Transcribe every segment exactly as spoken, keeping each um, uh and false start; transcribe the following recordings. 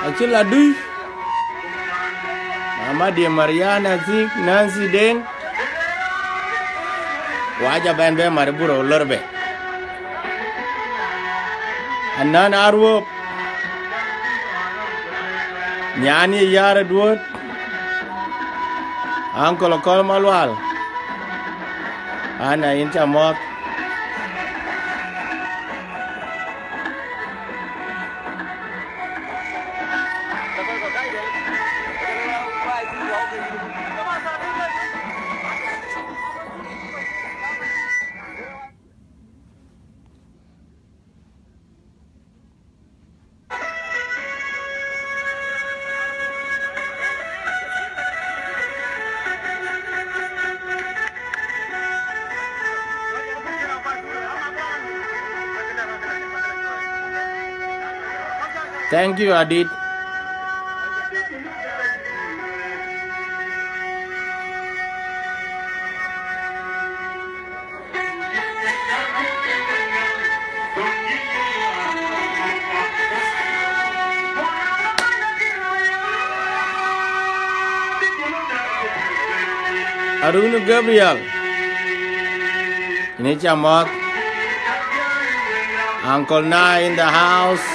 Acï la dui. Mama de Mariana Thik, Nancy Deng. Waja bɛn bɛ mari buro lor bɛ. Anan Aruop. Nyani Yar Duot. Uncle Kol Malual. Ana in ca mɔth. Thank you, Adit. Arun Gabriel. Ine ca mɔth. Uncle Na in the house.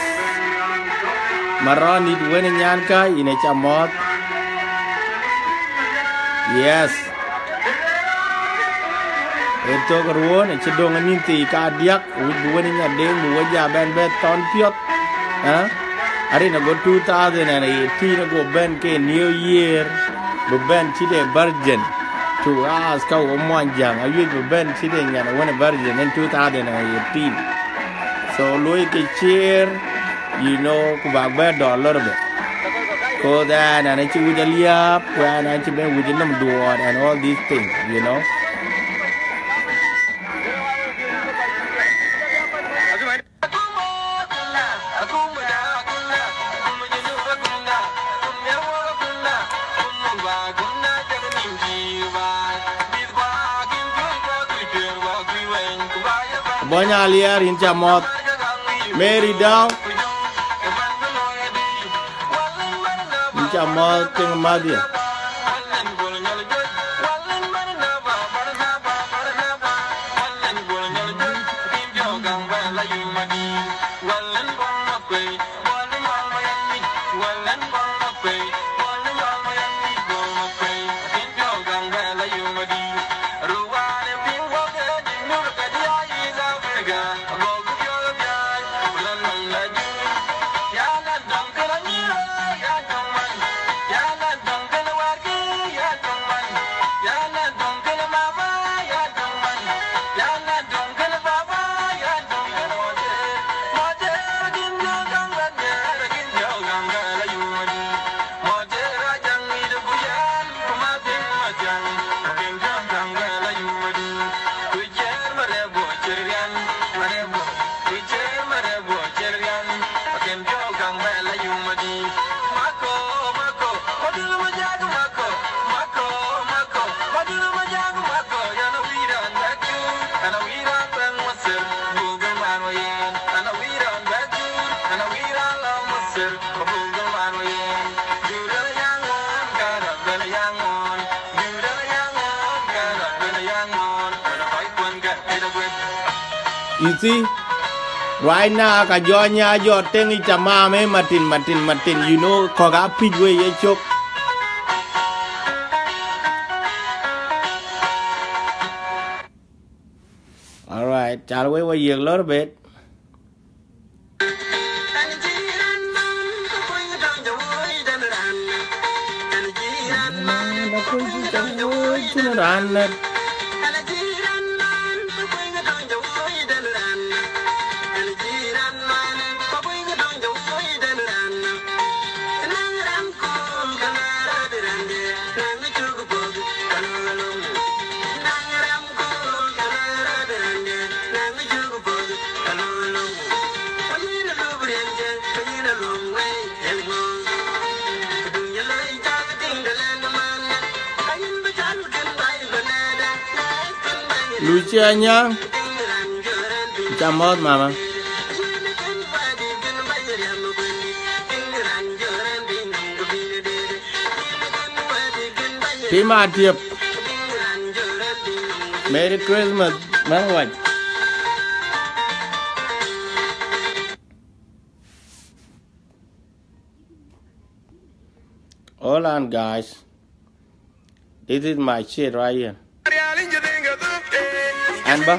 Maronit wen nyanka, ine ca mɔth. Yes. Ë thok ruɔ̈ɔ̈n, acï döŋ anïn thii kadiäk, wïc bï wen nya Deŋ, bï we ja bɛn bɛ thɔn piɔ̈th. Eh? Arin ago two thousand and eighteen ago bɛn ke New Year, bï bɛn cït ë virgin. To us ka wo muɔny jäŋ, awiëc bï bɛn cït ë nyan wën ë virgin in two thousand and eighteen. So luɔi ke ciëër, you know, ku bak bɛ dɔl lor bɛ. Cause ɛn, ɛn acï wic aliääp, ku ɛn, ɛn cï bɛn wic nɔm duɔɔr and all these things, you know. Bɔny Aliɛr, yïn ca mɔth. Mary Dau, yïn ca mɔth, tiŋ madhia. You see, right now, ka jɔ nya jɔ teŋ ic tamam, eh, matin, matin, matin, you know, kɔk a pic we ye cök. All right, cal we, we yiëk lor bet. Lucia Nyang, ca mɔ̈ɔ̈th mama. Tim Atiep, Merry Christmas, man wac. Hold on, guys. This is my shit right here. And ba.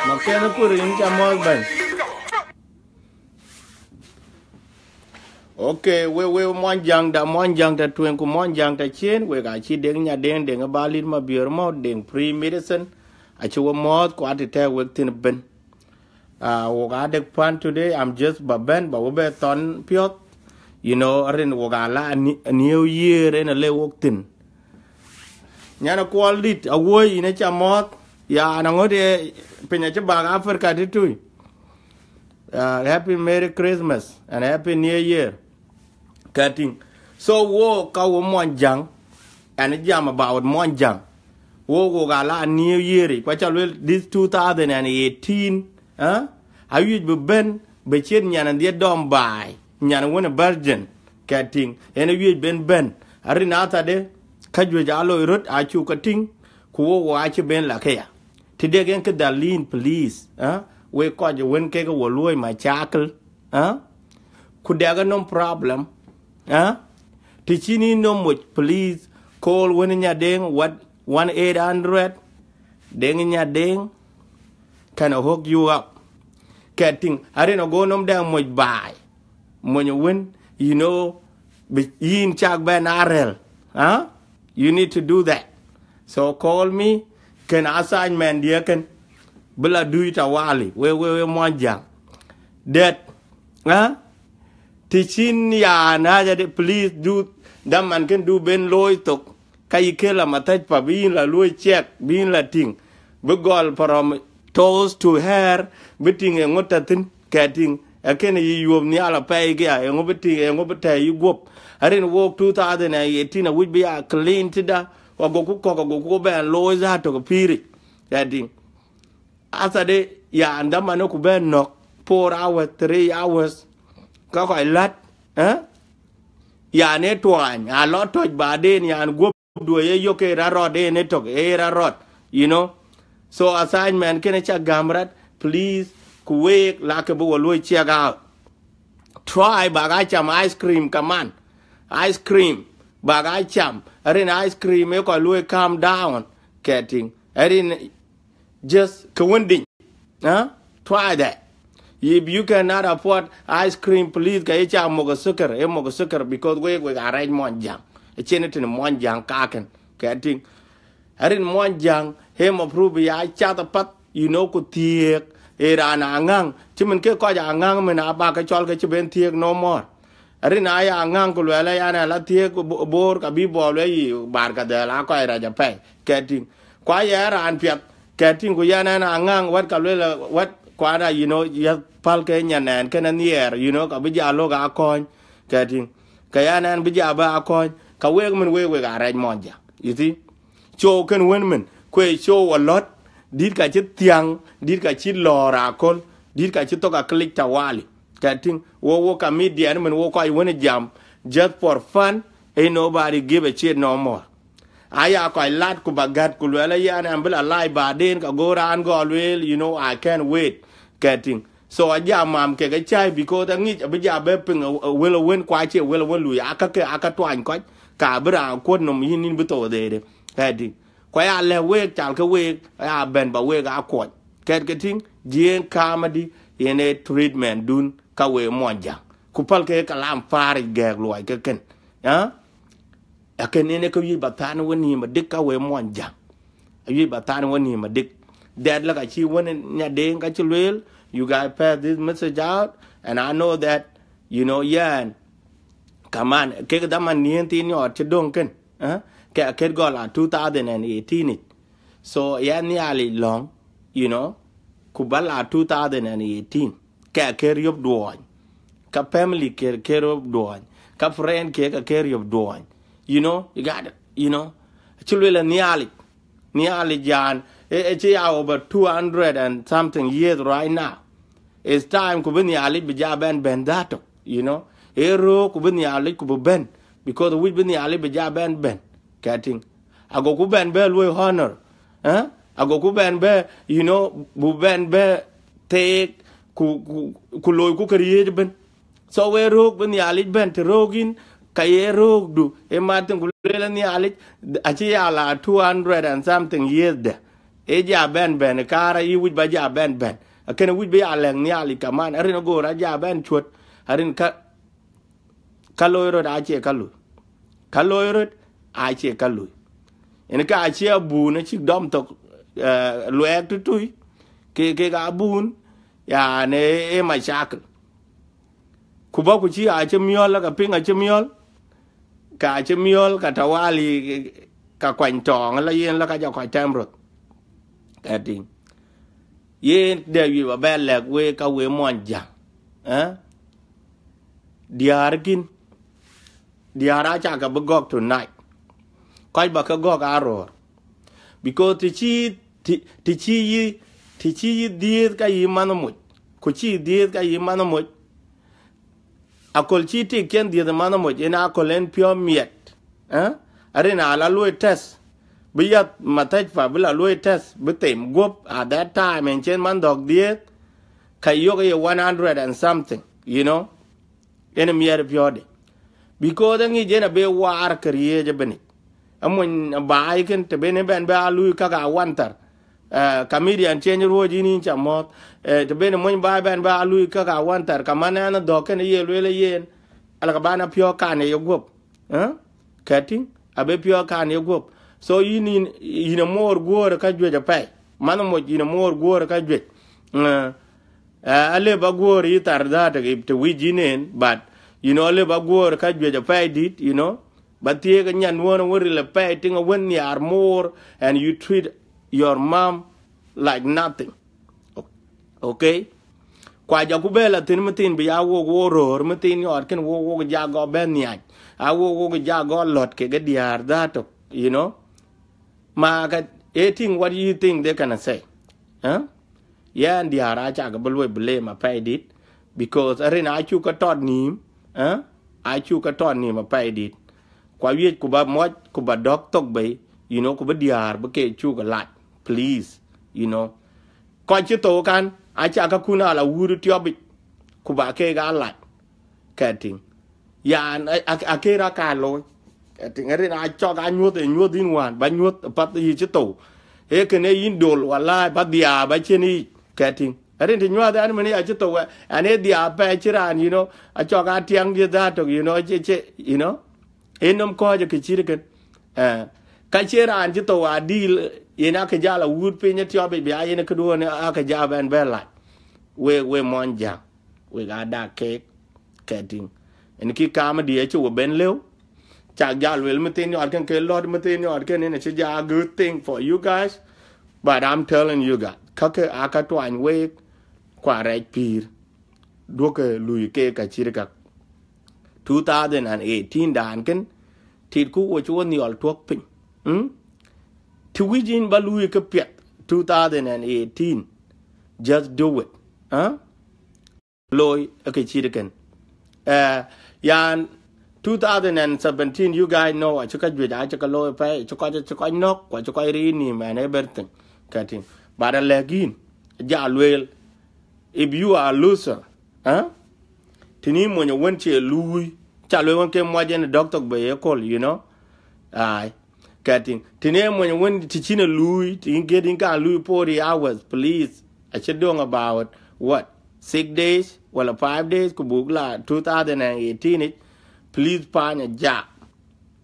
Makɛn Kur, yïn ca mɔ̈ɔ̈th bɛ̈ny. Okay, we, we muɔnyjäŋda, muɔnyjäŋ tɔ̈ tueŋ ku muɔnyjäŋ tɔ̈ ciëën, wek acï Deŋ Nyadeŋ, Deŋ Balit Mabiör Mɔ̈u, Deŋ Prime Minister, acï we mɔ̈ɔ̈th ku atï tɛ̈ɛ̈k wek thïn ëbën. Ah, wok aa dek pan today, I'm just ba bɛ̈n, ba we bɛ thɔn piɔ̈th. You know, rin wok aa la a ni-, a new year en a le wok thïn. Nyan a kuɔl dït, a wuɔ̈i yïn a ca mɔ̈ɔ̈th, ya na ŋöt ye piny acï bak Africa tïtui. Ah, happy Merry Christmas and Happy New Year. Kɛtïŋ. So wo ka wo muɔnyjäŋ, and jam about muɔnyjäŋ. Wo, wo ka la new year, ku aca luel this two thousand and eighteen, eh? Awiëc bï bɛ̈n, bï ciët nyan dhiëth dɔm baai, nyan wën virgin, kɛtïŋ. En awiëc ben bɛ̈n. Arin athade, ka juëc aa loi röt, acuk ke tïŋ, ku wo, wo acï ben la këya. Të dek en kë dhal yïn, please, eh? Wek kɔc wën kek wo luɔ̈i macakël, eh? Ku dɛk enɔm problem, eh? Të cïn yïn nɔm moc, please call wën Nyadeŋ, what, one eight hundred, Deŋ Nyadeŋ can hook you up. Kɛtïŋ, arin ago nɔm dɛk moc baai. Mony wën, you know, bï yïn cak bɛn a rɛ̈l, huh? You need to do that. So call me, kën assignment dië kën, bï la dui tawali, we, we, we muɔnyjäŋ. Dɛ̈t, huh? Të cïn ya na ja de, please do, dhaman kën du ben looi thok, ka yï kela mathäc pa, bï yïn la luɔ̈i check, bï yïn la tïŋ, bï gɔl from toes to hair, bï tïŋ eŋö tɔ̈ thïn, kɛtïŋ, akën yï yuɔp nhial apɛi kia, eŋö bï tïŋ, eŋö bï tɛ̈i yï guɔ̈p. Arin wok two thousand and eighteen, awïc bï ya clean tëda, agoku kɔ̈k, agoku bɛn looi za tök pïïric, kɛtïŋ. Athade, yan dhaman ku bɛn nɔ̈k, four hours, three hours, ka kɔc lät, eh? Yan e tuany, a lɔ tɔc baden, yan guɔ̈p duɔ̈i ye yök ke rarɔt, en e tök, e rarɔt, you know. So assignment kënë ca gäm rat, please, ku week, la ke bï wo luɔ̈i check out. Try bak a cam ice cream kaman. Ice cream, bak a cam. Arin ice cream e kɔc luɔ̈i calm down, kɛtïŋ. Arin just kë wën diny, huh? Try that. If you cannot afford ice cream, please, ka ye ca mok sukar, e mok sukar, because wek, wek arɛc muɔnyjäŋ. Acïn tënë muɔnyjäŋ kakën, kɛtïŋ. Arin muɔnyjäŋ, e mapruv ya cath apath, you know, ku thiëëk, Ee raan aŋäŋ, cï min ke kɔc aŋäŋ min aba ke cɔl ke cï ben thiëëk no more. Rin aya aŋäŋ ku luɛl aya na la thiëëk bo-, Bor ka bï bɔ luɛl yi bar ka dhɛl a kɔc rac apɛi, kɛ tïŋ. Ku aye raan piɛth, kɛ tïŋ, ku yɛn ɛn aŋäŋ wɛt ka luel wɛt kuana, you know, yɛth päl ke nyan ɛn kën nhiɛɛr, you know, ka bï ja lok akɔny, kɛ tïŋ. Ke yɛn ɛn bï ja bä akɔny, ka wek min wek wek arɛc mɔnja, you see. Show kën wën min, kue show a lot, dit ka cï thiaŋ, dit ka cï lɔɔr aköl, dit ka cï thok a click tawali. Kɛ tïŋ, wo wo comedian min wo kɔc wën jam, just for fun, ain't nobody give a shit no more. Aya kɔc lat ku ba gät ku luɛl aya na bï la live baden ka go raan gɔ luel, you know, I can't wait. Kɛ tïŋ. So aja mam kek acai because aŋic abï ja bɛ piŋ a, a wël a wën ku acie wël a wën lui, aka ke, aka tuany kɔc, ka bï raan kuɔt nom yïn, yïn bï thou dheede. Kɛ tïŋ. Ku aya lɛ̈k week, cal ke week, aya bɛ̈n ba week a kuɔny. Kɛt ke tïŋ, jiëën comedy yen ee treatment dun ka we mɔnjaŋ. Ku päl ke kalam faaric gɛɛk luɔi ke kën. Ah? Akën yen ee ke wiëc ba than wën nïïm adik ka we mɔnjaŋ. Awiëc ba than wën nïïm adik. That la ka cï wën nya deŋ ka cï lueel, you guys pass this message out, and I know that, you know, yɛn, kaman, kek dhaman niën thin yɔɔt cï döŋ kën, eh? Ke akët gɔl a two thousand and eighteen ic. So, yɛn Nhialic lɔ̈ŋ, you know, ku ba la two thousand and eighteen. Ke akët riöp duɔɔny. Ka family ke, ke riöp duɔɔny. Ka friend ke, ka ke riöp duɔɔny. You know, you got it, you know. Cï lueel a Nhialic. Nhialic jan, e, e cï ya over two hundred and something years right now. It's time ku bï Nhialic bï ja bɛn bɛn dhatok, you know. E röök ku bï Nhialic ku bï bɛn, because wïc bï Nhialic bï ja bɛn bɛn, kɛ tïŋ. Ago ku bɛn bɛ luɔi honor, eh? Ago ku bɛn bɛ, you know, bu bɛn bɛ theek ku, ku, ku looi ku kë riëëc ëbën. So we röök bï Nhialic bɛn, të röök yïn, ka ye röökdu, e mat thïn ku lueel Nhialic, acï ya la two hundred and something years de. E ja bɛn bɛn, kaar ayï wïc ba ja bɛn bɛn. Akën wïc bï ya lɛ̈k Nhialic kaman, arin agoor aja bɛn cuöt, arin ka, ka looi röt acie ka lui. Ka looi röt acie ka lui. Yen ka acie abun acïk dɔm thok, eh, luɛɛk tutui, ke, ke ka abun, yani, e, e mashakil. Ku bä ku cï acï miɔl, la ka piŋ acï miɔl, ka acï miɔl, ka tawali, ka kuany tɔɔŋ, la yen la ka jɔ kɔc tɛm röt. Kɛ tïŋ. Yen dɛ wiëc ba bɛ lɛ̈k we ka we mɔnjaŋ, eh? Diäär kïn, diäär acä ke bï gɔ̈k tonight. Kɔc ba ke gɔ̈k aa röör. Because të cï, të, të cï yï, të cï yï dhiëëth ka yï manh moc, ku cï dhiëëth ka yï manh moc, aköl cï tik cïn dhiëëth manh moc, yen aköl en piɔ̈u miɛt, eh? Arin ala luɔi test, bï yath mathɛc pa bï la luɔi test, bï them guɔ̈p at that time, en cïn manh dhɔ̈k dhiëëth, ka yök ye one hundred and something, you know? Yen miɛt piɔ̈ɔ̈de. Because aŋic yen abï waar këriëëc ëbënic. Amuny baai kën të ben ë bɛn bɛ a luui käk a wanthar. Eh, comedian cieny ruööc yïn yïn ca mɔ̈ɔ̈th. Eh, të ben ë muny baai bɛn bɛ a luui käk a wanthar, ka man ɛn dhɔ̈k kën ye lueel ë yen, ala ka ban a piɔ̈ɔ̈k kan ye guɔ̈p. Eh? Kɛ tïŋ, abï piɔ̈ɔ̈k kan ye guɔ̈p. So yïn, yïn, yïn ë moor guöör ë ka juëc apɛi. Manh moc yïn ë moor guöör ë ka juëc. Eh, eh, alëp aguöör yï thar dhät të wïc yïn en, but, you know, alëp aguöör ë ka juëc apɛi dït, you know. Ba thiëëk ë nyan wën wën ril apɛi tïŋ awën nhiaar moor, and you treat your mom like nothing. Okay? Kua jɔ ku bɛ la thïn mëthiin bï ya wok wo röör, mëthiin yɔɔt kën wok wok ja gɔ bɛ nhiac. A wok wok ja gɔ lɔt kekë diäär dhät tök, you know. Ma ka, e tïŋ what you think they gonna say. Eh? Yɛn diäär acä ke bï luɔi blame apɛi dït, because arin acuk ke tɔt nïïm, eh? Acuk ke tɔt nïïm apɛi dït. Ku awiëc ku ba mɔc, ku ba dɔ̈k thok bei, you know, ku bï diäär bï ke cuk lac, please, you know. Kɔc cï thou kan, acä ke kun ala wuur tiɔpic, ku ba keek aa lac, kɛ tïŋ. Yan, a, a, akër aka looi. Kɛ tïŋ, rin a cɔk a nyuɔ̈th, ë nyuɔ̈th yïn wään, ba nyuɔ̈th path yï cï thou. Ee kënë yïn dol, wala ba dhiaar, ba cïn yic, kɛ tïŋ. Rin të nyuɔ̈th ɛn mënë ya cï thou, ɛn ee dhiaar pɛɛi cï raan, you know, a cɔk a tiɛŋ dhiëth dhät tök, you know, cï, cï, you know. Ee nɔm kɔc ë kë cït kën. Eh, ka cie raan cï thou adil, yen akë jal awuut piny ë tiɔpic, bï a yen këduön akë ja bɛn bɛ lac. We, we muɔny Jäŋ. We aa dak keek, kɛtïŋ. Ënë kï kam dï acï we ben lëu. Cak jal lueel mïthiin yɔɔt kën ke lɔ̈t mïthiin yɔɔt kën ënë cï ja good thing for you guys. But I'm telling you guys, käkë aa ka tuany week, ku arɛc pïïr. Duɔ̈kkë lui keek ka cït käk. Two thousand and eighteen daan kën, tit ku wo cï wo nhiɔl tuɔ̈k piny. Mm? Të wïc yïn ba lui kë piɛth two thousand and eighteen, just do it. Huh? Looi ë kë cït kën. Eh, yan, two thousand and seventeen, you guys know, acï ka juëc, acï ka looi pɛi, acï kɔc, acï kɔc nɔ̈k, ku acï kɔc riin nïïm and everything. Kɛtïŋ. But alɛ̈k yïn, ja lueel, if you are a loser, huh? Tënë mony wën cie luui, ca lueel wën ke muɔc en dɔk thok be ye kol, you know? Ai, kɛtïŋ. Tënë mony wën të cïn e luui, të yïn get yïn kan luui forty hours, please. Acï döŋ about, what, six days, wala five days, ku buk la two thousand and eighteen ic, please, pany a job.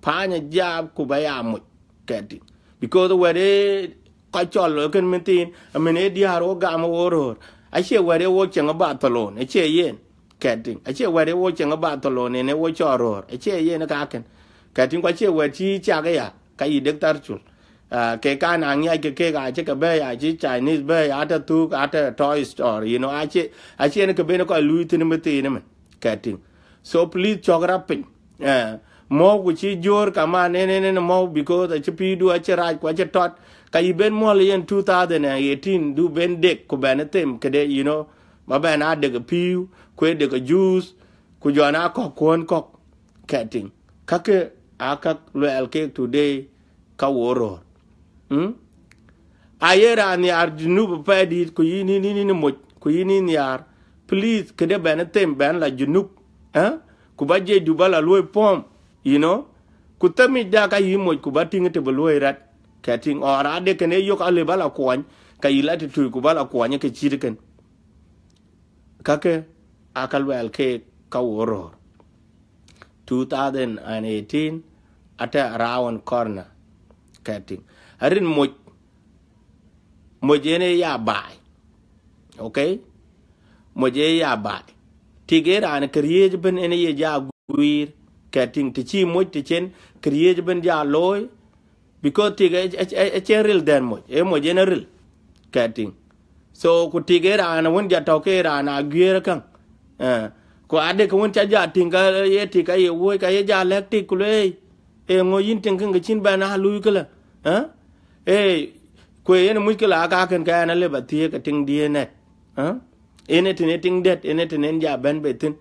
Pany a job ku ba ya moc, kɛtïŋ. Because wɛ̈t ë kɔc cɔl kën mïthiin, I mean, ë diäär wo gam wo röör. Acie wɛ̈t ë wo cieŋ ë Barcelona, acie yen, kɛtïŋ. Acie wɛ̈t ë wo cieŋ ë Barcelona, yen ë wo cɔl röör. Acie yen ë kakën. Kɛtïŋ, ku acie wɛ̈t cï cak ëya, ka yï dek thar cul. Ah, ke kan a ŋiac ke kek acï ke bɛ̈ɛ̈i, acï Chinese bɛ̈ɛ̈i, atɔ̈ thuk, atɔ̈ toy store, you know, acie, acie yen ke ben kɔc luui thïn mïthiin ëmën, kɛtïŋ. So please, cɔk rap piny. Eh, mɔ̈u ku cï jör kaman en, en, en mɔ̈u, because acï pïïrdu acï rac ku acï tɔt, ka yï ben muɔl yen two thousand and eighteen, du ben dek ku bɛn them këde, you know, ba bɛn a dek pïïu, ku ë dek juice, ku jɔn a kɔ̈k kuɔ̈n kɔ̈k, kɛtïŋ. Käkë aa käk luɛɛl keek today, ka wo röör. Mm? Aye raan nhiaar Junub apɛidït, ku yïn, yïn, yïn, yïn moc, ku yïn, yïn nhiaar. Please, këde bɛn them, bɛn la Junub. Eh? Ku ba jiëcdu ba la luɔi pɔ̈m, you know? Ku themic da ka yï moc, ku ba tïŋ të bï luɔi rat. Kɛtïŋ, or ade kënë yök alë ba la kuɔny, ka yï la të tui, ku ba la kuɔny ke cït kën. Käkë aa ka luɛɛl keek, ka wo röör. Two thousand and eighteen, atɔ̈ around corner, kɛtïŋ. Arin moc, moc en ë ya baai. Okay? Moc ë ya baai. Tik ë raan këriëëc ëbën en ë ye ja guiir, kɛtïŋ. Të cï moc të cen këriëëc ëbën ja looi, because tik ë, ë, ë, ë cen ril dhɛn moc, ë moc en ë ril, kɛtïŋ. So, ku tik ë raan wën ja tɔ̈ ke raan a guiir käŋ. Eh, ku ade ke wën ca ja tïŋ ka ye tik ka ye wuɔ̈c, ka ye ja lɛ̈k tik ku lueel, "Ee ŋö yïn tïŋ kën ke cïn bɛn a luui këlä?" Eh? Ee, ku yen muc këlä aa kakën ka ɛn alë ba thiëëk ke tïŋ diëë nɛt. Eh? En ë tën ë tïŋ dɛ̈t, en ë tën en ja bɛ̈n bei thïn.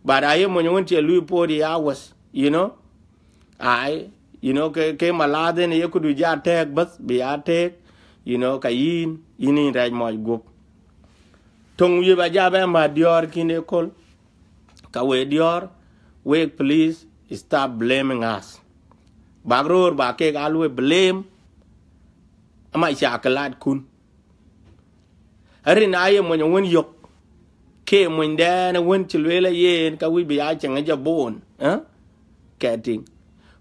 But aye mony wën cie luui forty hours, you know? Ai, you know, ke, ke malath en ye këdu ja tɛɛk bäth, bï ya tɛɛk, you know, ka yïn, yïn yïn rɛc mɔc guɔ̈p. Töŋ wiëp aja bɛ mat diɔ̈ɔ̈r kïn ëköl, ka we diɔ̈ɔ̈r, wek please stop blaming us. Bak röör ba kek a luɔi blame, ama ca ke lat kun. Arin aye mony wën yök, ke mony dɛn wën cï lueel a yen ka wïc bï ya cieŋ ë jabon, eh? Kɛtïŋ.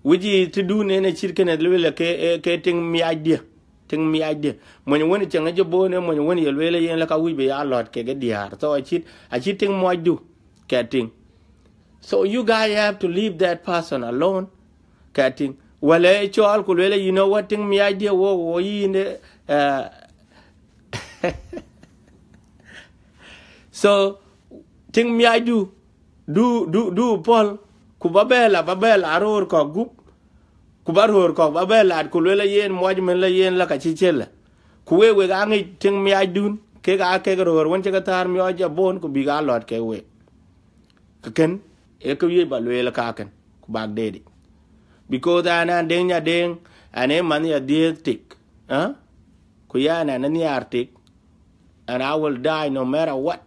Wïc yï të dun en ë cït kënë lueel ke, eh, ke tïŋ miacdië, tïŋ miacdië. Mony wën cieŋ ë jabon, eh, mony wën ye lueel a yen la ka wïc bï ya lɔ̈t keke diäär. So acït, acït tïŋ muɔcdu, kɛtïŋ. So you guys have to leave that person alone. Kɛtïŋ. Wala ë cɔɔl ku lueel, you know what, tïŋ miacdië wo, wo yïn, eh, so, tïŋ miacdu, du, du, du pɔ̈l, ku ba bɛ la, ba bɛ la röör kɔ̈k gup, ku ba röör kɔ̈k ba bɛ lat, ku lueel a yen muɔc mën la yen la ka cï cël. Ku wek, wek aa ŋic tïŋ miacdun, kek aa kek röör wën cï ke thäär miɔɔc jabon, ku bïk aa lɔ̈t ke wek. Ke kën, ee kë wiëc ba lueel kakën, ku bak deet yic. Because an, an Deŋ Nyadeŋ, an ee manh ya dhiëëth tik, ah? Ku yan an nhiaar tik, and I will die no matter what.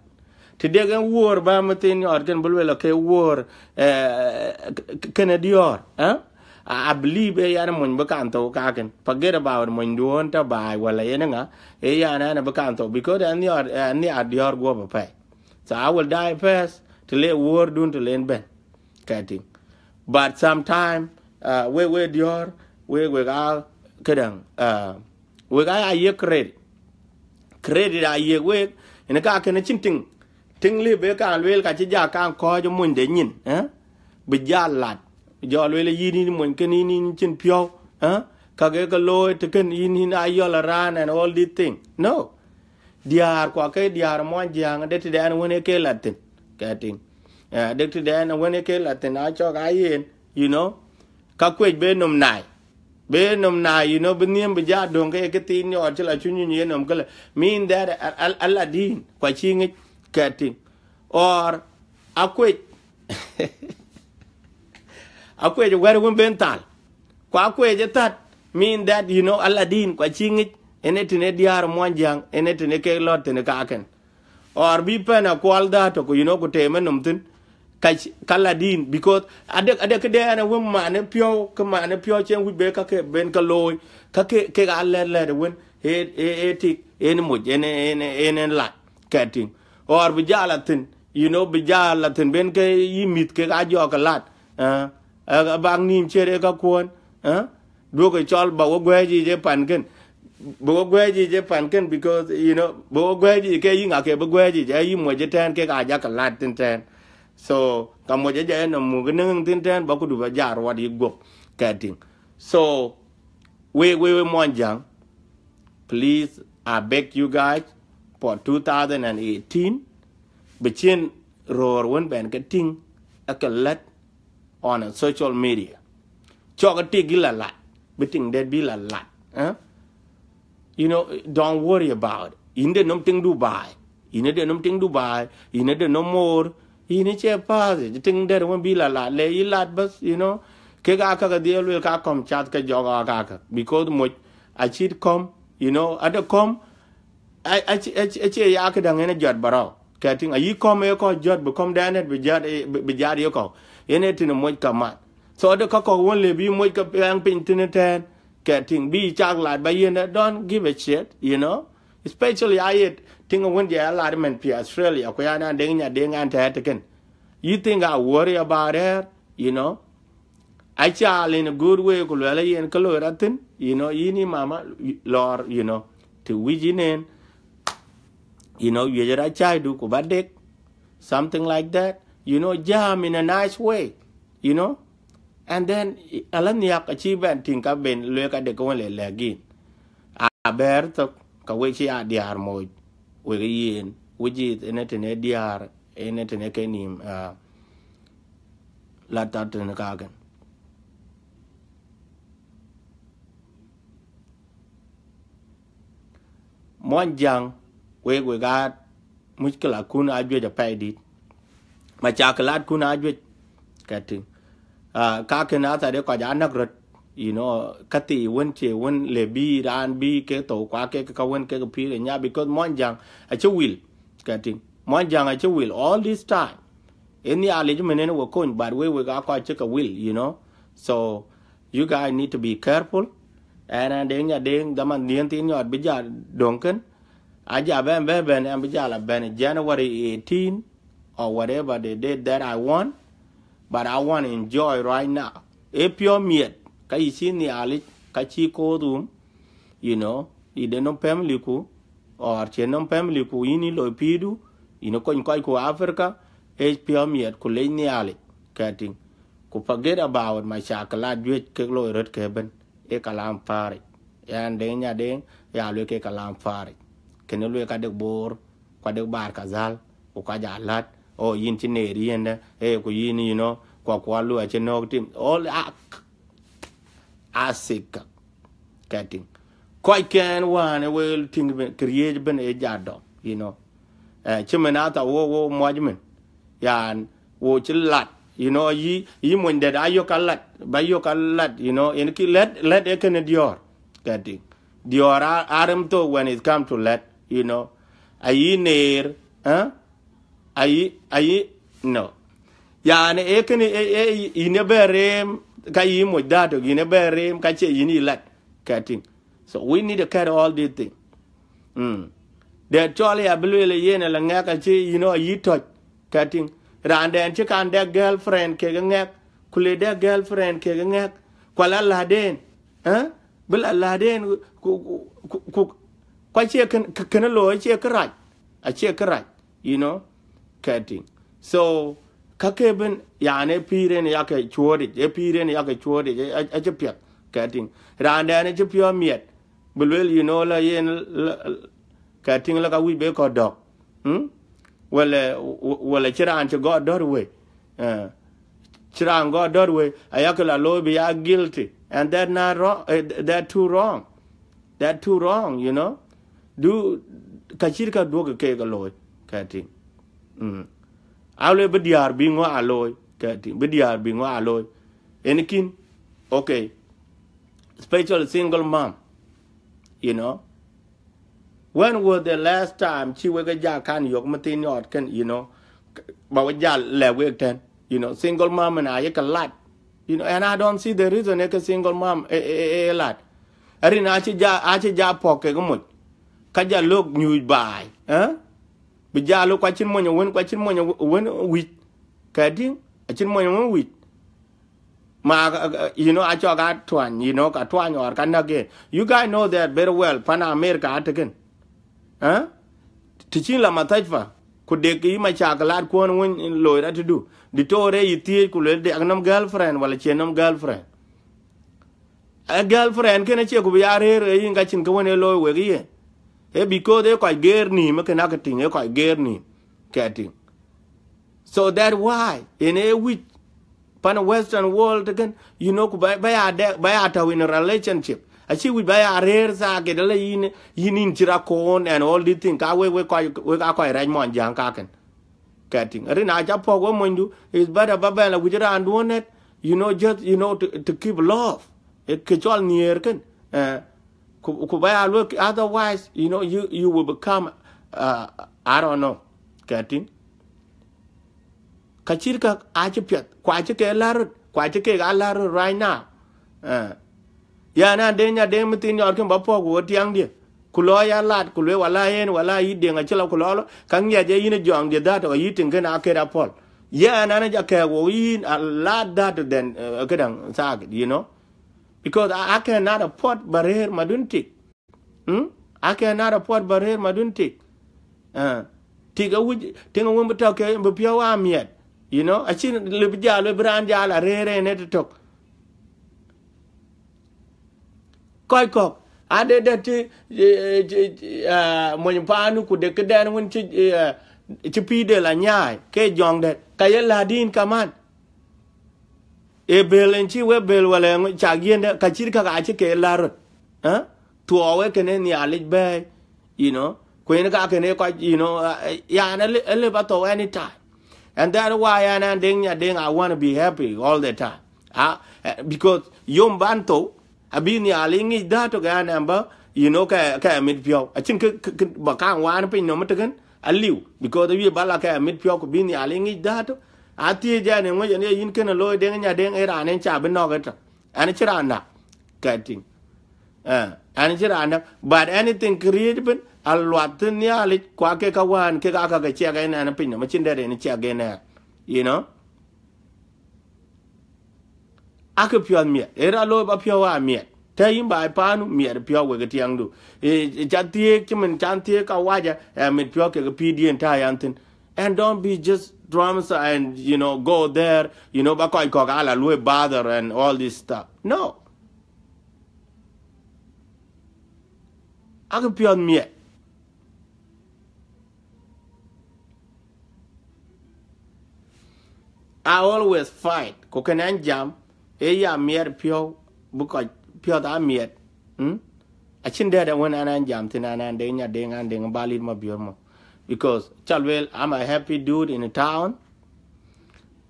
Të dek en wuɔ̈ɔ̈r ba mïthiin yɔɔt kën bï lueel ke wuɔ̈ɔ̈r, eh, k-, k-, kënë diɔ̈ɔ̈r, eh? I, I believe ë yan mony bï kan thou kakën. Forget about mony duɔ̈ɔ̈n tɔ̈ baai wala yen ŋa, ë yan an bï kan thou, because an nhiaar, an nhiaar diɔ̈ɔ̈r guɔ̈p apɛi. So I will die first, të le wuɔ̈ɔ̈rdun të len bɛ̈n. Kɛtïŋ. But sometime, uh, wek, wek diɔ̈ɔ̈r, wek, wek aa këdäŋ, uh, wek aa ya yiëk credit. Credit aa yiëk wek, Ënë ka kënë cïn tiŋ. Tiŋ lëu bï kaŋ lueel ka cï ja kaŋ kɔ̈ɔ̈c monyde nyin, eh? Bï ja lat. Jɔ lueel yïn, yïn mony kënë, yïn, yïn cïn piɔ̈u, eh? Ka ke ke looi të kën yïn, yïn a yɔl aran and all this thing. No. Diäär kua ke diäär muɔny jiäŋ, de tëdɛn wën ë ke lat thïn. Kɛ tïŋ. Eh, de tëdɛn wën ë ke lat thïn, a cɔk a yen, you know. Ka kuec be nɔm nai. Be nɔm nai, you know, bï nhiëm bï ja döŋ ke ye kë thiin yɔɔt cï la cu nyuny ye nɔm këlë. Mean that al-, al-, Aladdin, kua cï ŋic kɛ tïŋ. Or, akuec. Akuec wɛ̈t wën ben thal. Kua kuec ë thät, mean that, you know, Aladdin, kua cï ŋic, ënë tënë diäär muɔny jiäŋ, ënë tënë kek lɔt tënë kakën. Or bï pɛn a kuɔl dhät tök, you know, ku teem ë nɔm thïn, ka c-, ka Aladdin, because adek, adek këde ɛn ë wën man ë piɔ̈u, ke man ë piɔ̈u cïn wïc be ka ke ben ke looi, ka ke, kek a lɛ̈t lɛ̈t ë wën, ë, ë, ë tik, ë në moc, ë në, ë në, ë në lat, kɛ tïŋ. Or bï ja la thïn, you know, bï ja la thïn ben ke yï mïth kek a jɔk ke lat, eh, eh, bak nïïm ciët ë ka kuɔn, eh? Duökï cɔl ba we guɛ̈ɛ̈c yic ë pan kën. Bï we guɛ̈ɛ̈c yic ë pan kën, because, you know, bï we guɛ̈ɛ̈c yic ke yï ŋa ke bï guɛ̈ɛ̈c yic, ë yï moc ëtɛ̈ɛ̈n kek a ja ke lat thïn tɛ̈ɛ̈n. So, ka moc ë ja ë nɔm muk ë nïŋ thïn tɛ̈ɛ̈n, ba kudu ba ja ruɔt yï guöp, kɛ tïŋ. So, we, we, we muɔny jiäŋ, please, I beg you guys, for two thousand and eighteen, bï cïn röör wën bɛn ke tïŋ, ë ke lät on a social media. Cɔk ë tik yï la lat, bï tiŋ dɛ̈t bï la lat, eh? You know, don't worry about it. Yïn de nɔm tiŋ Dubai, yïn de nɔm tiŋ Dubai, yïn de nɔm moor, yïn cie path, tiŋ dɛ̈t wën bï la lat, le yï lat bas, you know. Kek aa ka ke dhiël luel ka kɔm cath ke jɔk aa ka ke, because moc acït kɔm, you know, ade kɔm, a-, a-, a-, acie ya këdäŋ yen jɔt ba rɔu. Kɛ tïŋ, ayï kɔm ee kɔc jɔt, bï kɔm dɛn ë bï jat, eh, bï, bï jat ye kɔ̈u. Yen ee tënë moc ka mat. So, ade ka kɔ̈k wën le bï moc ke piɛŋ piny thïn ëtɛ̈ɛ̈n, kɛ tïŋ, bï cak lat ba yen, eh, don't give a shit, you know? Especially aye tïŋ wën jɛ ya lat mɛn pi Australia, ku ya na deŋ nya deŋ an tɛ̈ɛ̈t tëkën. You think I worry about her, you know? Acal in a good way, ku luɛl yen ke loi rɔt thïn, you know, yïn yï mama lɔɔr, you know, të wïc yïn en, you know, wiëc rɔt cäidu ku ba dek, something like that, you know, jam in a nice way, you know. And then, ala nhiak acï bɛn tïŋ ka ben luek adek ke wën le lɛ̈k yïn. A bɛ̈ɛ̈r thök, ka we cï a diäär moc, wek yen, which is ënë tënë diäär, ënë tënë ke nïïm, ah, lat thät tënë kakën. Muɔny jiäŋ, wek, wek aa muckila kun aa juëc apɛi dït. Macakilat kun aa juëc, kɛ tïŋ. Ah, kakën athɛɛr ë kɔc aa näk röt, you know, ka thii wën cie wën le bï raan bï ke thou, kua ke ka wën ke pïïr ë nya, because muɔny jiäŋ acï wil, kɛ tïŋ. Muɔny jiäŋ acï wil all this time. Ë Nhialic mën en we kony, but we, wek aa kɔc cï ke wil, you know. So, you guys need to be careful. And, and deŋ nya deŋ, dhaman dhiën thin nyɔɔt bï ja döŋ kën. Aja bɛn, bɛn, bɛn, ɛn bï ja la bɛn January eighteen or whatever the date that I want. But I want to enjoy right now. Ë piɔ̈u miɛt, ka yï cï Nhialic, ka cï koor rum, you know, yï de nɔm family ku, or cie nɔm family ku, yïn yï loi pïïrdu, yïn kony kɔc ku Africa, ë piɔ̈u miɛt ku lec Nhialic, kɛ tïŋ. Ku forget about macakilat juëc kek loi röt ke bën, ë kalam farik. Yan deŋ nya deŋ, ya luel ke kalam farik. Kënë luel ka dek Bor, kua dek Bar Kadhal, ku ka ja lat, oh, yïn cï neer yïndë, eh, ku yïn, you know, kua kua lu acï nɔ̈k tim. All a, a sik ka, kɛ tïŋ. Kɔc kɛn wään ë wel tïŋ bï, kë riëëc bën ë ja dɔm, you know. Eh, cï mën atha wo, wo muɔc mën. Yan, wo cï lat, you know, yï, yï mony dɛ̈t ayök alat, ba yök alat, you know, yen kï lɛ̈t, lɛ̈t ë kënë diɔ̈ɔ̈r, kɛ tïŋ. Diɔ̈ɔ̈r a, a rem thok when it come to lɛ̈t, you know. Ayï neer, eh? Ayï, ayï, no. Yani, ë kënë, ë, ë, yïn ë bɛ reem, ka yï moc dhät tök, yïn ë bɛ reem, ka cie yïn yï lat, kɛ tïŋ. So we need to cut all this thing. Mm. Dɛ̈t cɔl ya bï lueel ë yen ala ŋɛk acï, you know, ayï tɔ̈c, kɛ tïŋ. Raan dɛn cï kan dɛk girlfriend kek ŋɛk, ku le dɛk girlfriend kek ŋɛk, ku ala läden, eh? Bï la läden, ku, ku, ku, ku, ku acie kën, kë-, kënë looi acie kërac. Acie kërac, you know, kɛtïŋ. So, ka ke bën, yani, ë pïïr en yakë cuɔɔtic, ë pïïr en yakë cuɔɔtic, ë, ë, acï piɛth, kɛtïŋ. Raan dɛn acï piɔ̈u miɛt, bï lueel, you know, la yen, la, kɛtïŋ, la ka wïc be kɔ̈k dɔ̈k. Hmm? Wala, wala cï raan cï gɔɔt dɔ̈t wei. Eh. Cï raan gɔɔt dɔ̈t wei, ayakë la looi bï ya guilty. And that not wrong, eh, that too wrong. That too wrong, you know. Du, ka cït ka duɔ̈k keek looi, kɛtïŋ. Mm. A lueel bï diäär bï ŋö a looi, kɛtïŋ. Bï diäär bï ŋö a looi. En kïn, okay. Special single mom, you know. When was the last time cï wek ja kan yök mathin yɔt kën, you know, ba wek ja lɛ̈k wek tɛ̈n, you know, single mom, and a yek a lot, you know, and I don't see the reason ë ke single mom ë, ë, ë, ë lat. Arin acï ja, acï ja pɔ̈k kek moc. Ka ja lok nyuc baai, eh? Bï ja lok, ku acïn mony wën, ku acïn mony wën wïc. Kɛtïŋ, acïn mony wën wïc. Ma, uh, uh, you know, acɔk a tuany, you know, ka tuany or ka näk yen. You guys know that very well, pan America atëkën. Eh? Të cïn la mathajfa, ku dek yï macaklat kuɔn wën looi rɔt tëdu. Diktor ë yï thiëëc ku lueel dek nɔm girlfriend wala cie nɔm girlfriend. A girlfriend kën acie ku bï ya rëër ë yïn ka cïn kë wën ë looi wek yen. Ë because ë kɔc geer nïïm, ë kën akë tïŋ, ë kɔc geer nïïm, kɛtïŋ. So that why, in a week, pan Western world again, you know, ku ba, ba ya de, ba ya tɔ̈u in a relationship. Acï wïc ba ya rëër thaa ke dala yïn, yïn in cï ra koon and all these things. Ka wek, wek kɔc, wek a kɔc rɛc mɔn jäŋ kakën. Kɛtïŋ. Rin a ca pɔ̈k we monydu, it's better ba bɛn la wïc raan duɔ̈n nɛt, you know, just, you know, to, to keep love. Ë kë cɔl nhiëër kën. Eh, ku, ku ba ya luel, otherwise, you know, you, you will become, uh, I don't know. Kɛtïŋ. Ka cït käk acï piɛth, ku acï ke lär röt, ku acï kek a lär röt right now. Eh. Yɛn an, Deŋ Nyadeŋ, mïthin yɔt kën ba pɔ̈k ku tiaŋdiɛ̈. Ku lɔ ya lat, ku lueel, wala yen, wala yï Deŋ acï la ku lɔ lɔ, ka ŋiɛc ë yïn ë jɔŋdiɛ̈ that, ɔ yï tiŋ kën a ket apɔl. Yɛn an, ja kɛɛk wok yïn a lat that then, eh, këdäŋ, thaak, you know. Because I, I cannot afford ba rëër madun tik. Hmm? I cannot afford ba rëër madun tik. Ah. Tik awïc, tiŋ awën bï tɔ̈ ke bï piɔ̈u a miɛt. You know, acïn lë bï jal, lë bï raan jal a rëër en ë tëtök. Kɔc kɔ̈k, ade dɛ̈t cï, eh, cï, cï, ah, mony paanu ku de këdɛn wën cï, eh, cï pïïr de la nyaai, ke jɔŋdɛ̈t, ka ye lät yïn kaman. Ee bël en cï we bël wala ŋö cak yiëndë, ka cït käk acï ke lär röt. Eh? Thuɔɔu ë kënë Nhialic bɛ̈ɛ̈i, you know. Ku yen ka kënë kɔc, you know, uh, yan, a li-, a live a thou anytime. And that's why an, an Deŋ Nyadeŋ, I wanna be happy all the time. Ah, eh, because yom ban thou, abï Nhialic ŋic dhät tök an, an ba, you know, ke, ke mit piɔ̈u. Acïn kë, kë, kë ba kaŋ waan piny nɔm tëkën, aliu. Because awie ba la ke mit piɔ̈u ku bï Nhialic ŋic dhät tök. A thiëëc an, ë ŋöc an, ye yïn kënë looi Deŋ Nyadeŋ, ë raan en ca bï nɔ̈k ëtök. An cï raan näk, kɛtïŋ. Eh, an cï raan näk. But anything create bën, a luath thïn Nhialic, ku ake ka wään, kek aa ka ke ciɛk en, an piny nɔm, acïn dɛ̈t en ciɛk en ë. You know? Akë piɔ̈th miɛt, ë raan looi ba piɔ̈u a miɛt. Tɛ̈ yïn baai paanu, miɛt piɔ̈u wek tiɛŋdu. Ë, ë, ca thiëëk, cï min can thiëëk ka waja, ë mit piɔ̈u kek pïïrdiɛ̈n tääu yan thïn. And don't be just drama and, you know, go there, you know, ba kɔc kɔ̈k ala luɔi bother and all this stuff. No. Akë piɔ̈th miɛt. I always fight. Ku kën an jam, ë ya miɛt piɔ̈u, bï kɔc piɔ̈th a miɛt. Hmm? Acïn dɛ̈t wën an, an jam thïn an, an Deŋ Nyadeŋ, an Deŋ Balit Mabior mɔ. Because ca lueel, I'm a happy dude in the town.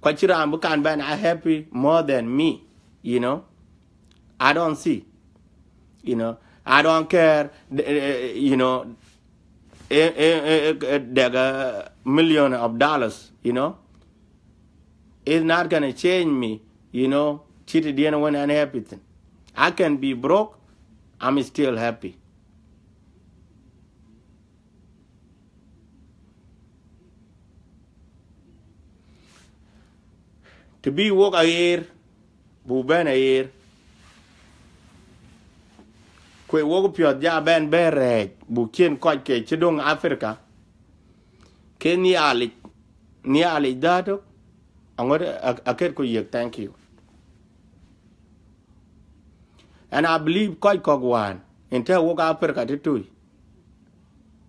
Ku acïn raan bï kan bɛn a happy more than me, you know. I don't see. You know, I don't care, eh, eh, you know, eh, eh, eh, eh, eh, like a million of dollars, you know. It's not gonna change me, you know, cït diɛn wën an happy thïn. I can be broke, I'm still happy. Të bï wok aɣeer, buk bɛ̈n aɣeer. Ku ë wok piɔ̈th ja bɛ̈n bɛ̈n rɛɛc, buk ciën kɔc ke cï döŋ Africa. Ke Nhialic, Nhialic dhätök, aŋot a, a ket ku yiëk thank you. And I believe kɔc kɔ̈k wään, in tɛ̈ wok Africa tëtui.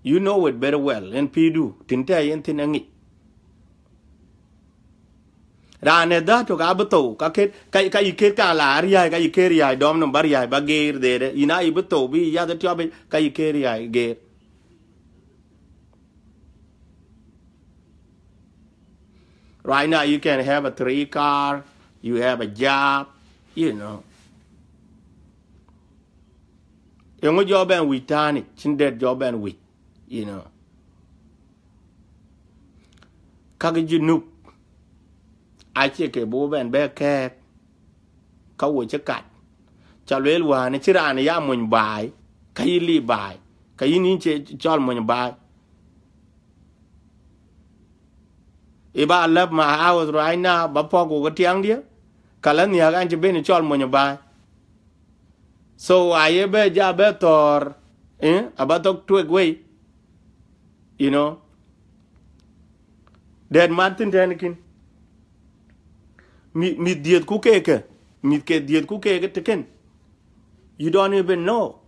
You know it very well, in pïïrdu, tin tɛ̈ yen thïn aŋic. Raan ë dhätök abï thou, ka ket, ka, ka yï ket ka la riäi, ka yï ket riäi dɔm nɔm ba riäi ba geer dheerë. Yïn a yï bï thou, bï yï yath tiɔp, ka yï ket riäi geer. Right now, you can have a three car, you have a job, you know. Eŋö jɔ bɛn wïc tani, cïn dɛ̈t jɔ bɛn wïc, you know. Kak Junub, acie ke buk bɛn bɛ kɛɛk, ka wo cï kat. Ca lueel wään, cï raan ya mony baai, ka yï li baai, ka yïn yïn cie cɔl mony baai. If I left my house right now, ba pɔ̈k wok ë tiɛŋdiɛ̈, ka la nhiäk an cï ben cɔl mony baai. So aye bɛ ja bɛ thɔ̈ɔ̈r, eh, aba thok tuek wei, you know. Dɛ̈t mat thïn tɛ̈n kïn. Mi, mïth dhiëthku kekë, mïth ke dhiëthku kekë tëkën. You don't even know.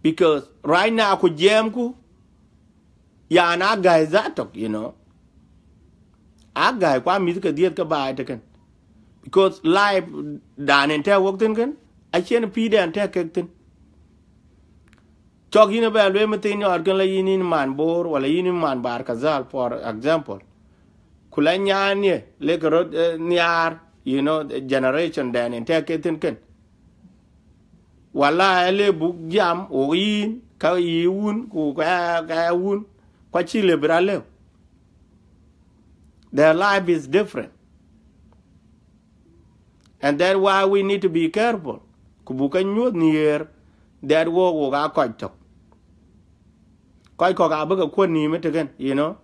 Because right now ku jiɛɛmku, yan a gäi dhätök, you know. A gäi kua mïth ke dhiëth ke baai tëkën. Because life dan in tɛ̈ wok thïn kën, acïn pïïrden tɛ̈ kek thïn. Cɔk yïn ëbɛ̈n lueel mïthiin yɔɔt kën la yïn yïn man Bor, wala yïn yïn man Bahr el Ghazal, for example. Ku la nyan ye, lek rot, eh, nhiaar, you know, generation dɛn in tɛ̈ ke thïn kën. Wala ë le buk jam, wok yïn, ka yï wun, ku ka, ka wun, kua cï le bï rɔt lëu. Their life is different. And that's why we need to be careful. Ku buk ke nyuɔ̈th nhiëër, that wok, wok aa kɔc tök. Kɔc kɔ̈k abï ke kuɔ̈t nïïm ë tëkën, you know.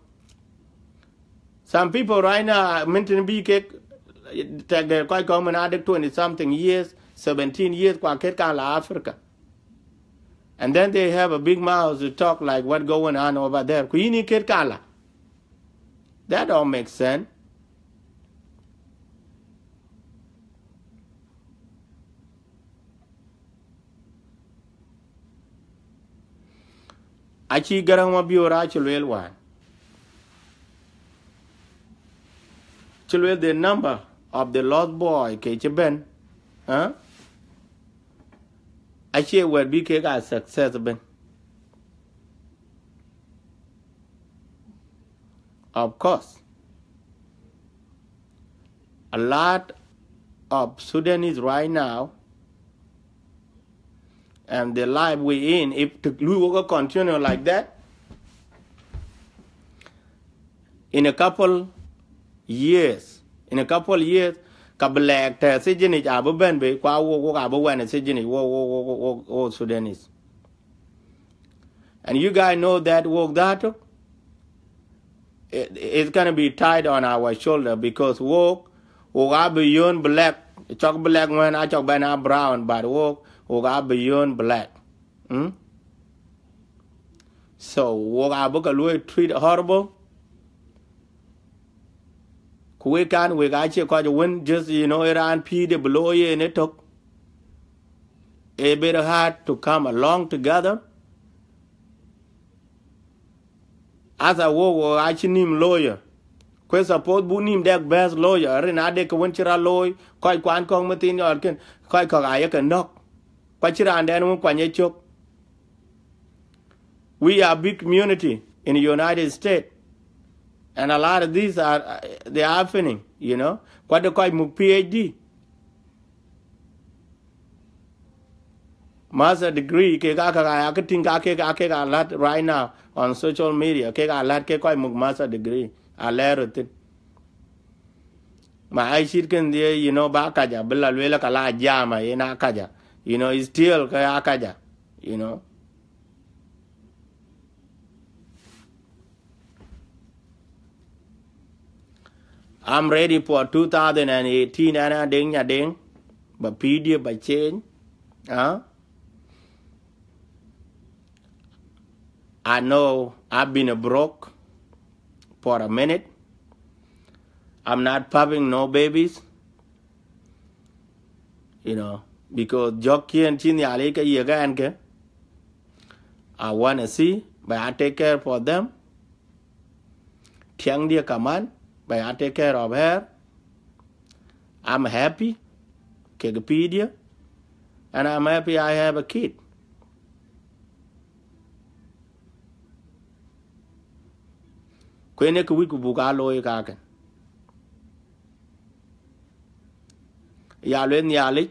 Some people right now, min tïn bï kek, tɛk de kɔc kɔ̈k min adek twenty something years, seventeen years, kua ket ka la Africa. And then they have a big mouth to talk like what going on over there. Ku yïn yï ket ka la. That don't make sense. Acï Garaŋ Mabior acï lueel wään. Cï lueel the number of the lost boy ke cï bɛ̈n, huh? Acie wɛ̈t bï kek a success ëbɛ̈n. Of course, a lot of Sudanese right now, and the life we in, if the lui work continue like that, in a couple years, in a couple years, ka bï lɛɛk tɛ̈ sijinic abï bɛ̈n bei, kua wok, wok abï wɛn ë sijinic, wok, wok, wok, wok, wok, wok Sudanese. And you guys know that wok dhätök, it, it's gonna be tied on our shoulder because wok, wok are beyond black. Cɔk black man, a cɔk bɛn a brown, but wok, wok are beyond black. Hmm? So wok abï ke luɔi treat horrible. Ku wek kan, wek acie kɔc wën just, you know, ë raan pïïrde bï looi yen ëtök. It's very hard to come along together. As a wok, wok acï nïïm lawyer. Ku suppose buk nïïm dɛk best lawyer, rin adek ke wën cï rɔt looi, kɔc kuan kɔ̈k mïthiin yɔɔt kën, kɔc kɔ̈k aye ke nɔ̈k. Ku acï raan dɛn wën kuany ë cök. We are big community in the United States. And a lot of these are, uh, they are happening, you know. Kuat de kɔc muk P H D. Master degree, kek aa käk aa ke tïŋ ka kek, aa kek aa lat right now on social media. Kek aa lat ke kɔc muk master degree. Aa lɛɛr röt thïn. Ma ai cït kën dhië, you know, ba kaja, bï la lueel ka la jama, yen a kaja. You know, it's still ke a kaja, you know. I'm ready for two thousand and eighteen, and I ding ya ding, but P D ba change. Huh? I know I've been a broke. for a minute. I'm not popping no babies, you know, because jɔk kiɛn cï Nhialic ke yiëk ɛn ke, I wanna see, but I take care for them. Tiɛŋdiɛ̈ kaman, but I take care of her. I'm happy, kek pïïrdiɛ̈, and I'm happy I have a kid. Ku ënë kë wïc ku buk aa looi kakën. Ya lueel Nhialic,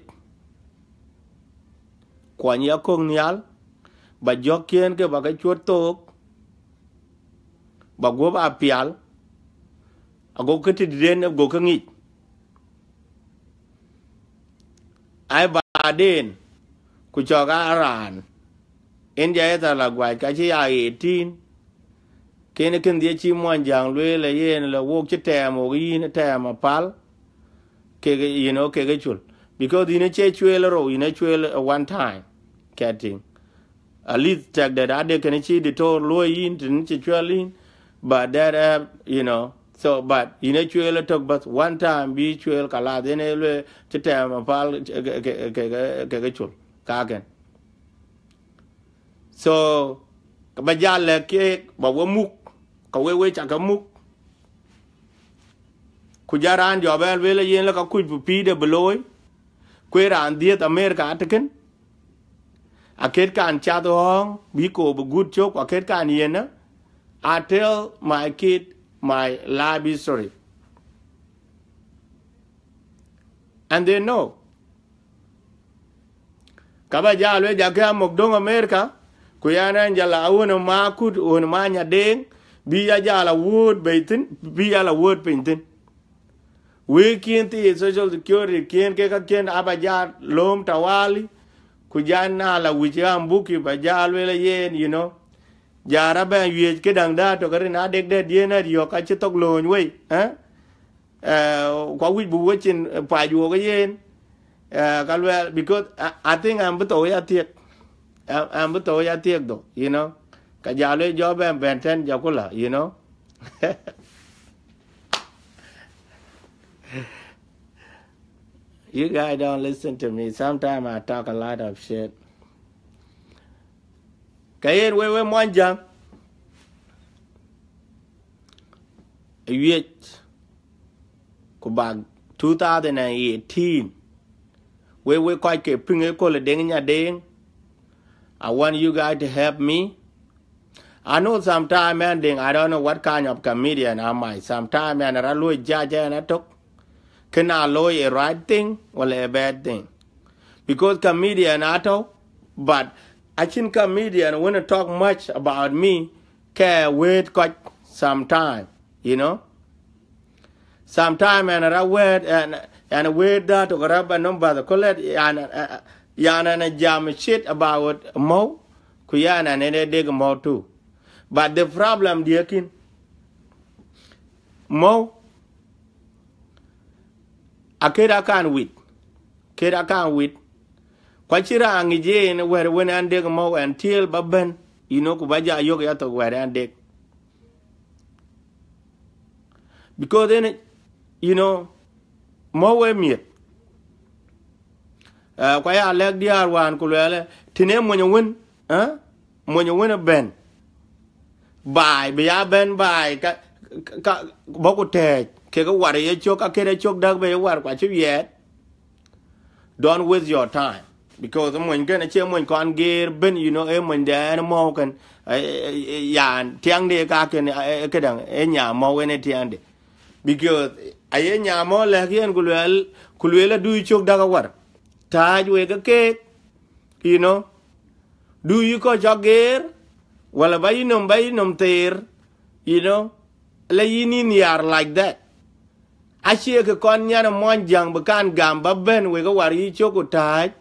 kuɔny ya kök nhial, ba jɔk kiɛn ke ba ke cuɔt thook, ba guɔ̈p aa pial, ago kë tëdït en go ke ŋic. Ai baden, ku cɔk aa raan, en ja ëthar la guac ka cï ya eighteen, kën kën dhiëc cï muɔnyjäŋ lueel ë yen, le wok cï tɛɛm wok yïn, tɛɛm apal, kek, you know, kek cul. Because yïn acie cueel rou, yïn acueel one time, kɛtïŋ. At least tɛk dɛ̈t ade kën cï diktor luɔ̈i yïn, tën cï cuɛl yïn, but that, uh, you know, so, but yïn acueel ë tök bäth, one time bï cueel, kalas, yen ë lueel cï tɛɛm apal, ke, ke, ke, ke, ke cul, kakën. So, ke ba jal lɛ̈k keek, ba we muk, ka we, we ca ke muk. Ku ja raan jɔ bɛ̈n lueel ë yen, le ka kuc bï pïïrde bï looi, ku ë raan dhiëth America atëkën, akët kan cath ɣɔ̈ɔ̈ŋ, bï koor bï gut cök, ku akët kan yiënë, I tell my kid my life history. And they know. Ka ba jal we ja ke amok döŋ America, ku yan ɛn jal a wun ma kut, wun ma nya deŋ, bï ya jal a wuöt bei thïn, bï ya la wuöt piny thïn. Wëëk kiɛn thii social security kiɛn ke ka kiɛn aba jal lööm tawali, ku ja na la wïc ya ambuki ba jal we la yen, you know. Ja ra bɛn wiëc ke daŋ da tök rin adek dɛ dien a riɔk ka cï thok lööny wei, eh? Eh, ku awïc bï wecin, eh, pac wok yen, eh, ka luɛɛl, because I, I think an bï thou ya thiek. An, an bï thou ya thiek though, you know. Ka jal we jɔ bɛn bɛn tɛn jɔ kula, you know. You guys don't listen to me. Sometimes I talk a lot of shit. Ka yen we, we muɔnyjäŋ, wiëc, ku bak two thousand and eighteen, we, we kɔc ke piŋ ë köl ë Deŋ Nyadeŋ, I want you guys to help me. I know sometime, man, Deŋ, I don't know what kind of comedian am I. Sometime, man, ra luɔi judge ɛn atök, kën a looi a right thing, wala a bad thing. Because comedian atɔ̈, but acïn comedian wën talk much about me, ke wëët kɔc sometime, you know. Sometime ɛn ra wëët, ɛn, ɛn wëët that, ku ra ba nɔm bath, ku lɛt, yan, eh, yan ɛn a jam shit about Mɔu, ku yan ɛn ë dek Mɔu too. But the problem diɛkin, Mɔu, akët akan wit, kët akan wit. Ku acï raan ŋic yen wɛ̈t wën an dek Mɔu ɛn tiɛɛl ba bɛ̈n, you know, ku ba ja yök ya thok wɛ̈t an dek. Because then, you know, Mɔu ë miɛt. Eh, ku aya lɛ̈k diäär wään ku luɛɛlë, tënë mony wën, eh? Mony wën ë bɛ̈n. Baai, bï ya bɛ̈n baai, ka, ka, ka, bɔ̈ ku tɛ̈ɛ̈c, kekë war ye cök, ka kën ë cök däk bï ye war, ku acï wiɛɛt. Don't waste your time. Because mony kën acie mony kɔn geer bën, you know, ë mony dɛn Mɔu kën, eh, eh, eh, yan, tiɛŋde ka kën, eh, eh, këdäŋ, ë nya Mɔu en ë tiɛŋde. Because aye nya Mɔu lɛ̈k yen ku lueel, ku lueel adu cök däk awar. Tääc wek ke keek, you know. Du yï kɔc cɔk geer, wala ba yï nɔm, ba yï nɔm theer, you know, la yïn yïn nhiaar like that. Acie kë kɔn nyan ë muɔnyjäŋ bï kan gam ba bɛ̈n wek ë war yï cök ku tääc,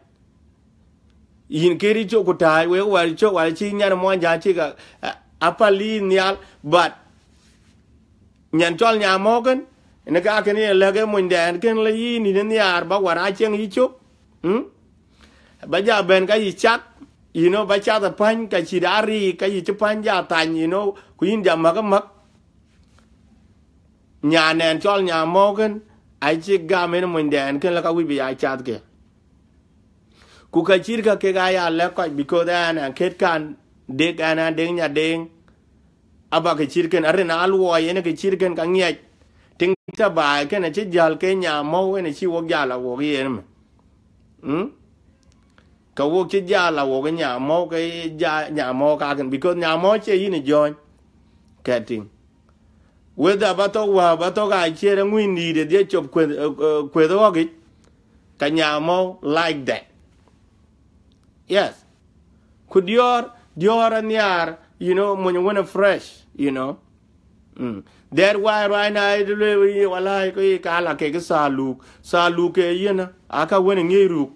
yïn kër yï cök ku tääc, wek ë war yï cök, wala cï nyan ë muɔnyjäŋ cï ka, a, apal yïn nhial, but nyan cɔl nya Mɔu kën, në ka kën ye lɛ̈k ë monydɛn kën la yïn yïn nhiaar ba war a cieŋ yï cök, mm? Ba ja bɛ̈n ka yï cath, you know, ba cath apäny, ka cït a riik, ka yï cï päny ja thany, you know, ku yïn ja mäk amäk. Nyan ɛn cɔl Nyamɔ̈u kën, acï gam en monydɛn kën la ka wïc bï ya cath ke. Ku ka cït ka kek aya lɛ̈k kɔc, because ɛn, ɛn ket kan dek ɛn, ɛn dek nya dek. Aba ke cït kën, arin aluɔi en ke cït kën ka ŋiɛc. Tiŋ tɛ baai kën acï jäl ke Nyamɔ̈u en acï wok jäl a wok yen mɛ. Mm? Ka wok cï jäl a wok Nyamɔ̈u ke ja Nyamɔ̈u kakën, because Nyamɔ̈u cie yïn jɔny. Kɛ tiŋ. Whether ba thok wä, ba thok a cier ŋuin dït e dhie cop kueth, eh, eh, kueth ɣɔkic, ka Nyamɔ̈u like that. Yes. Ku diɔr, diɔr a nhiar, you know, mony wën fresh, you know. Mm. That why right now, it really, wallahi, ko yi ka la ke ke saluk, saluk ke yena, aka wën ngi ruk.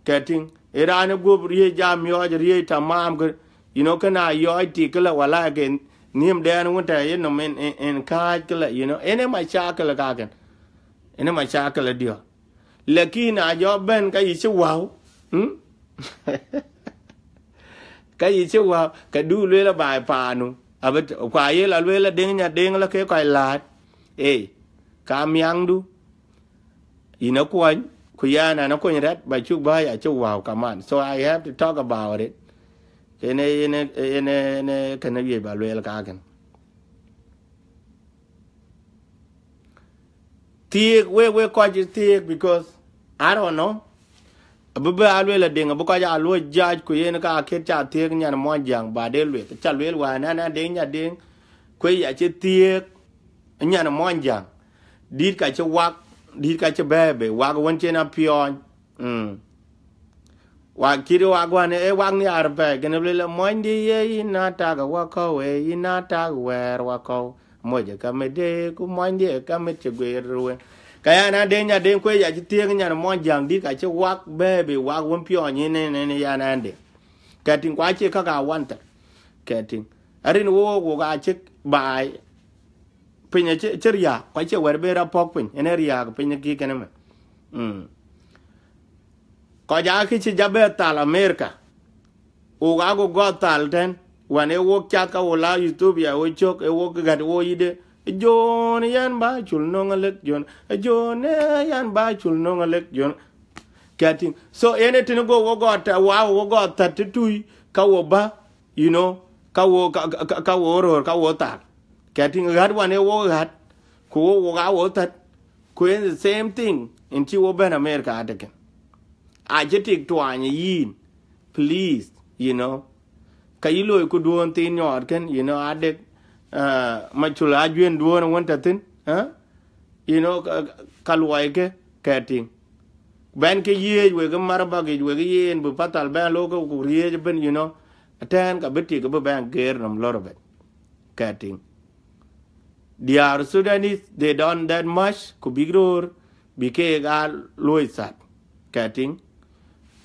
Kɛ tiŋ, e raan e guop riëëc jam yɔɔc riëëc tamam ke, you know, kena yɔɔc tik kela wallahi ke niëm dɛn wën tɛ yen nom en, en, en kaac kela, you know, en e machakil kaken. En e machakil diɔr. Lakin a jɔ bɛn ka yï cï wäu, hmm? Ka yï cï wäu, ka du lueel a baai paanu. Abï t-, kua ye la lueel a deŋ nya deŋ la ke kɔc laat. Ei, ka miaŋdu, yïn akuɔny, ku yɛn an akuɔny rɛt, ba cuk bä ya cï wäu kaman. So I have to talk about it. Kene, ene, ene, ene, kene wiëc ba lueel kaken. Thiëëk, wek, wek kɔc thiëëk, because I don't know. Abï bɛ a lueel a deŋ, abï kɔc a luɔc judge, ku yen ka ket ca thiëëk nyan Muɔnyjäŋ, ba de lueth. Ca lueel wään an, an deŋ nya deŋ, ku ya cï thiëëk nyan Muɔnyjäŋ. Dït ka cï wak, dït ka cï bɛ̈ɛ̈i bei, wak wën cïn a piɔɔny. Mm. Wak cït wak wän, e wak nhiaar pɛɛi, kën lueel, mɔnydï ye yïn a tak wakɔ̈u, e yïn a tak wɛɛr wakɔ̈u. Moc ë ka mit de, ku mɔnydï ë ka mit cï guiir ruëën. Ka yan a deŋ nya deŋ kuec acï thiëëk nyan Muɔnyjäŋ dït ka cï wak bɛ̈ɛ̈i bei wak wën piɔɔny yen en, en yan an de. Kɛ tiŋ kua cie kaka wan thɛr. Kɛ tiŋ. Arin wok, wok a cïk baai. Piny acï, cï riääk, ku acie wɛ̈t ben rɔt pɔ̈k piny, en e riääk piny kï kënë mɛ. Mm. Kɔc aa kë cï ja bɛ thal America. Wok aa go gɔ̈th thal tɛ̈n, wän ee wok cath ka wo la Ethiopia wo cök, ee wok gät wo yïde. Jon yan ba cul noŋ alek, Jon, Jon, ee yan ba cul noŋ alek, Jon. Kɛ tiŋ. So, en e tënë go wo gɔ̈th thät, wa wo gɔ̈th thät të tui, ka wo bä, you know, ka wo, ka, ka, ka, ka wo röör, ka wo thal. Kɛ tiŋ ɣät wän ee wo ɣät, ku wo, wo aa wo thät, ku en the same thing, in cï wo bɛ̈n America atëkën. Acï tik tuany yïn, please, you know. Ka yï loi ku duɔ̈ɔ̈n thin nyɔɔt kën, you know, adek, uh, macul ajuën duɔ̈ɔ̈n wën tɔ̈ thïn, huh? You know, ka, ka, ka luɔi ke, kɛ tiŋ. Bɛn ke yiëëc wek ë mar bäk yic wek ë yen bï pathal bɛn lo ke ku riëëc ëbën, you know. Atɛ̈ɛ̈n ka bï tik bï bɛn geer nɔm lor ëbën. Kɛ tiŋ. Diäär Sudanese, they don't that much, ku bïk röör, bï keek aa luɔi that. Kɛ tiŋ.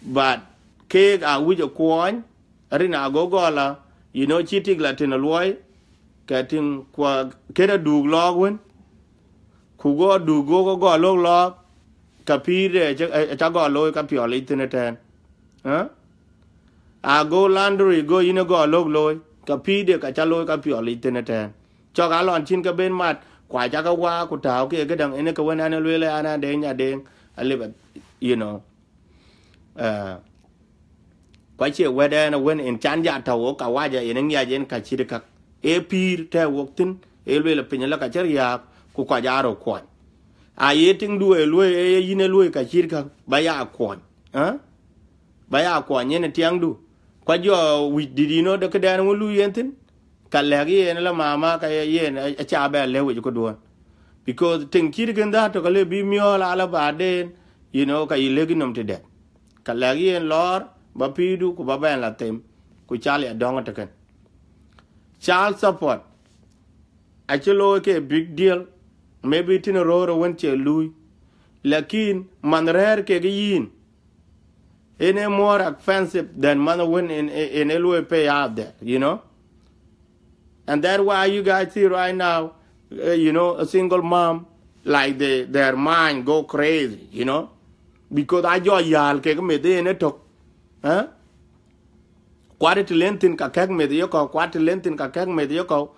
But keek aa wïc ë kuɔɔny, arin ago gɔl a, you know, cï tik la tën ë luɔi, kɛ tiŋ kua këde duk lɔɔk wën, ku go duk go, go gɔl lok lɔɔk, ka pïïrde aca, aca gɔl looi ka piɔl yic thïn ëtɛ̈ɛ̈n. Huh? Ago laundry go yïn ë gɔl lok looi, ka pïïrde ka ca looi ka piɔl yic thïn ëtɛ̈ɛ̈n. Cɔk alɔn cïn ke ben mat, ku aca ke waak ku tääu ke këdäŋ, en ë ke wën an ë lueel an, an deŋ nya deŋ, alip, you know. Eh, ku acie wɛ̈t ɛn awën en can ja tɔ̈u wok kawaja en ŋiac en ka cït käk. Ee pïïr tɛ̈ wok thïn, ee lueel piny la ka cï riääk, ku kɔc aa röt kuɔny. A ye tiŋdu ee luɔi, ee yïn ee luɔi ka cït käk, ba ya kuɔny. Ë? Ba ya kuɔny yen ë tiɛŋdu. Ku ajɔ wïc dït yïn ë de këdɛn wën lui yen thïn, ka lɛ̈k yen la mama, ka ye yen, a, aca bɛ lëu yic këduɔ̈n. Because tiŋ cït kën dhät tök ale bï miɔɔl ala baden, you know, ka yï lëk yï nɔm tëdɛ̈t. Ka lɛ̈k yen lɔɔr, ba pïïrdu, ku ba bɛn la them, ku cal ya dɔ̈ŋ tëkën. Child support, acï looi ke big deal, maybe tïn röör wën cie lui. Lakin man rɛ̈ɛ̈r kek yïn, en e more expensive than man wën en, en, en e luɔi pay out there, you know? And that's why you guys see right now, uh, you know, a single mom, like, they, their mind go crazy, you know? Because a jɔ yäl kek meth en ëtök, huh? Kuat të len thïn ka kɛ̈k meth yekɔ̈u, kuat të len thïn ka kɛ̈k meth yekɔ̈u.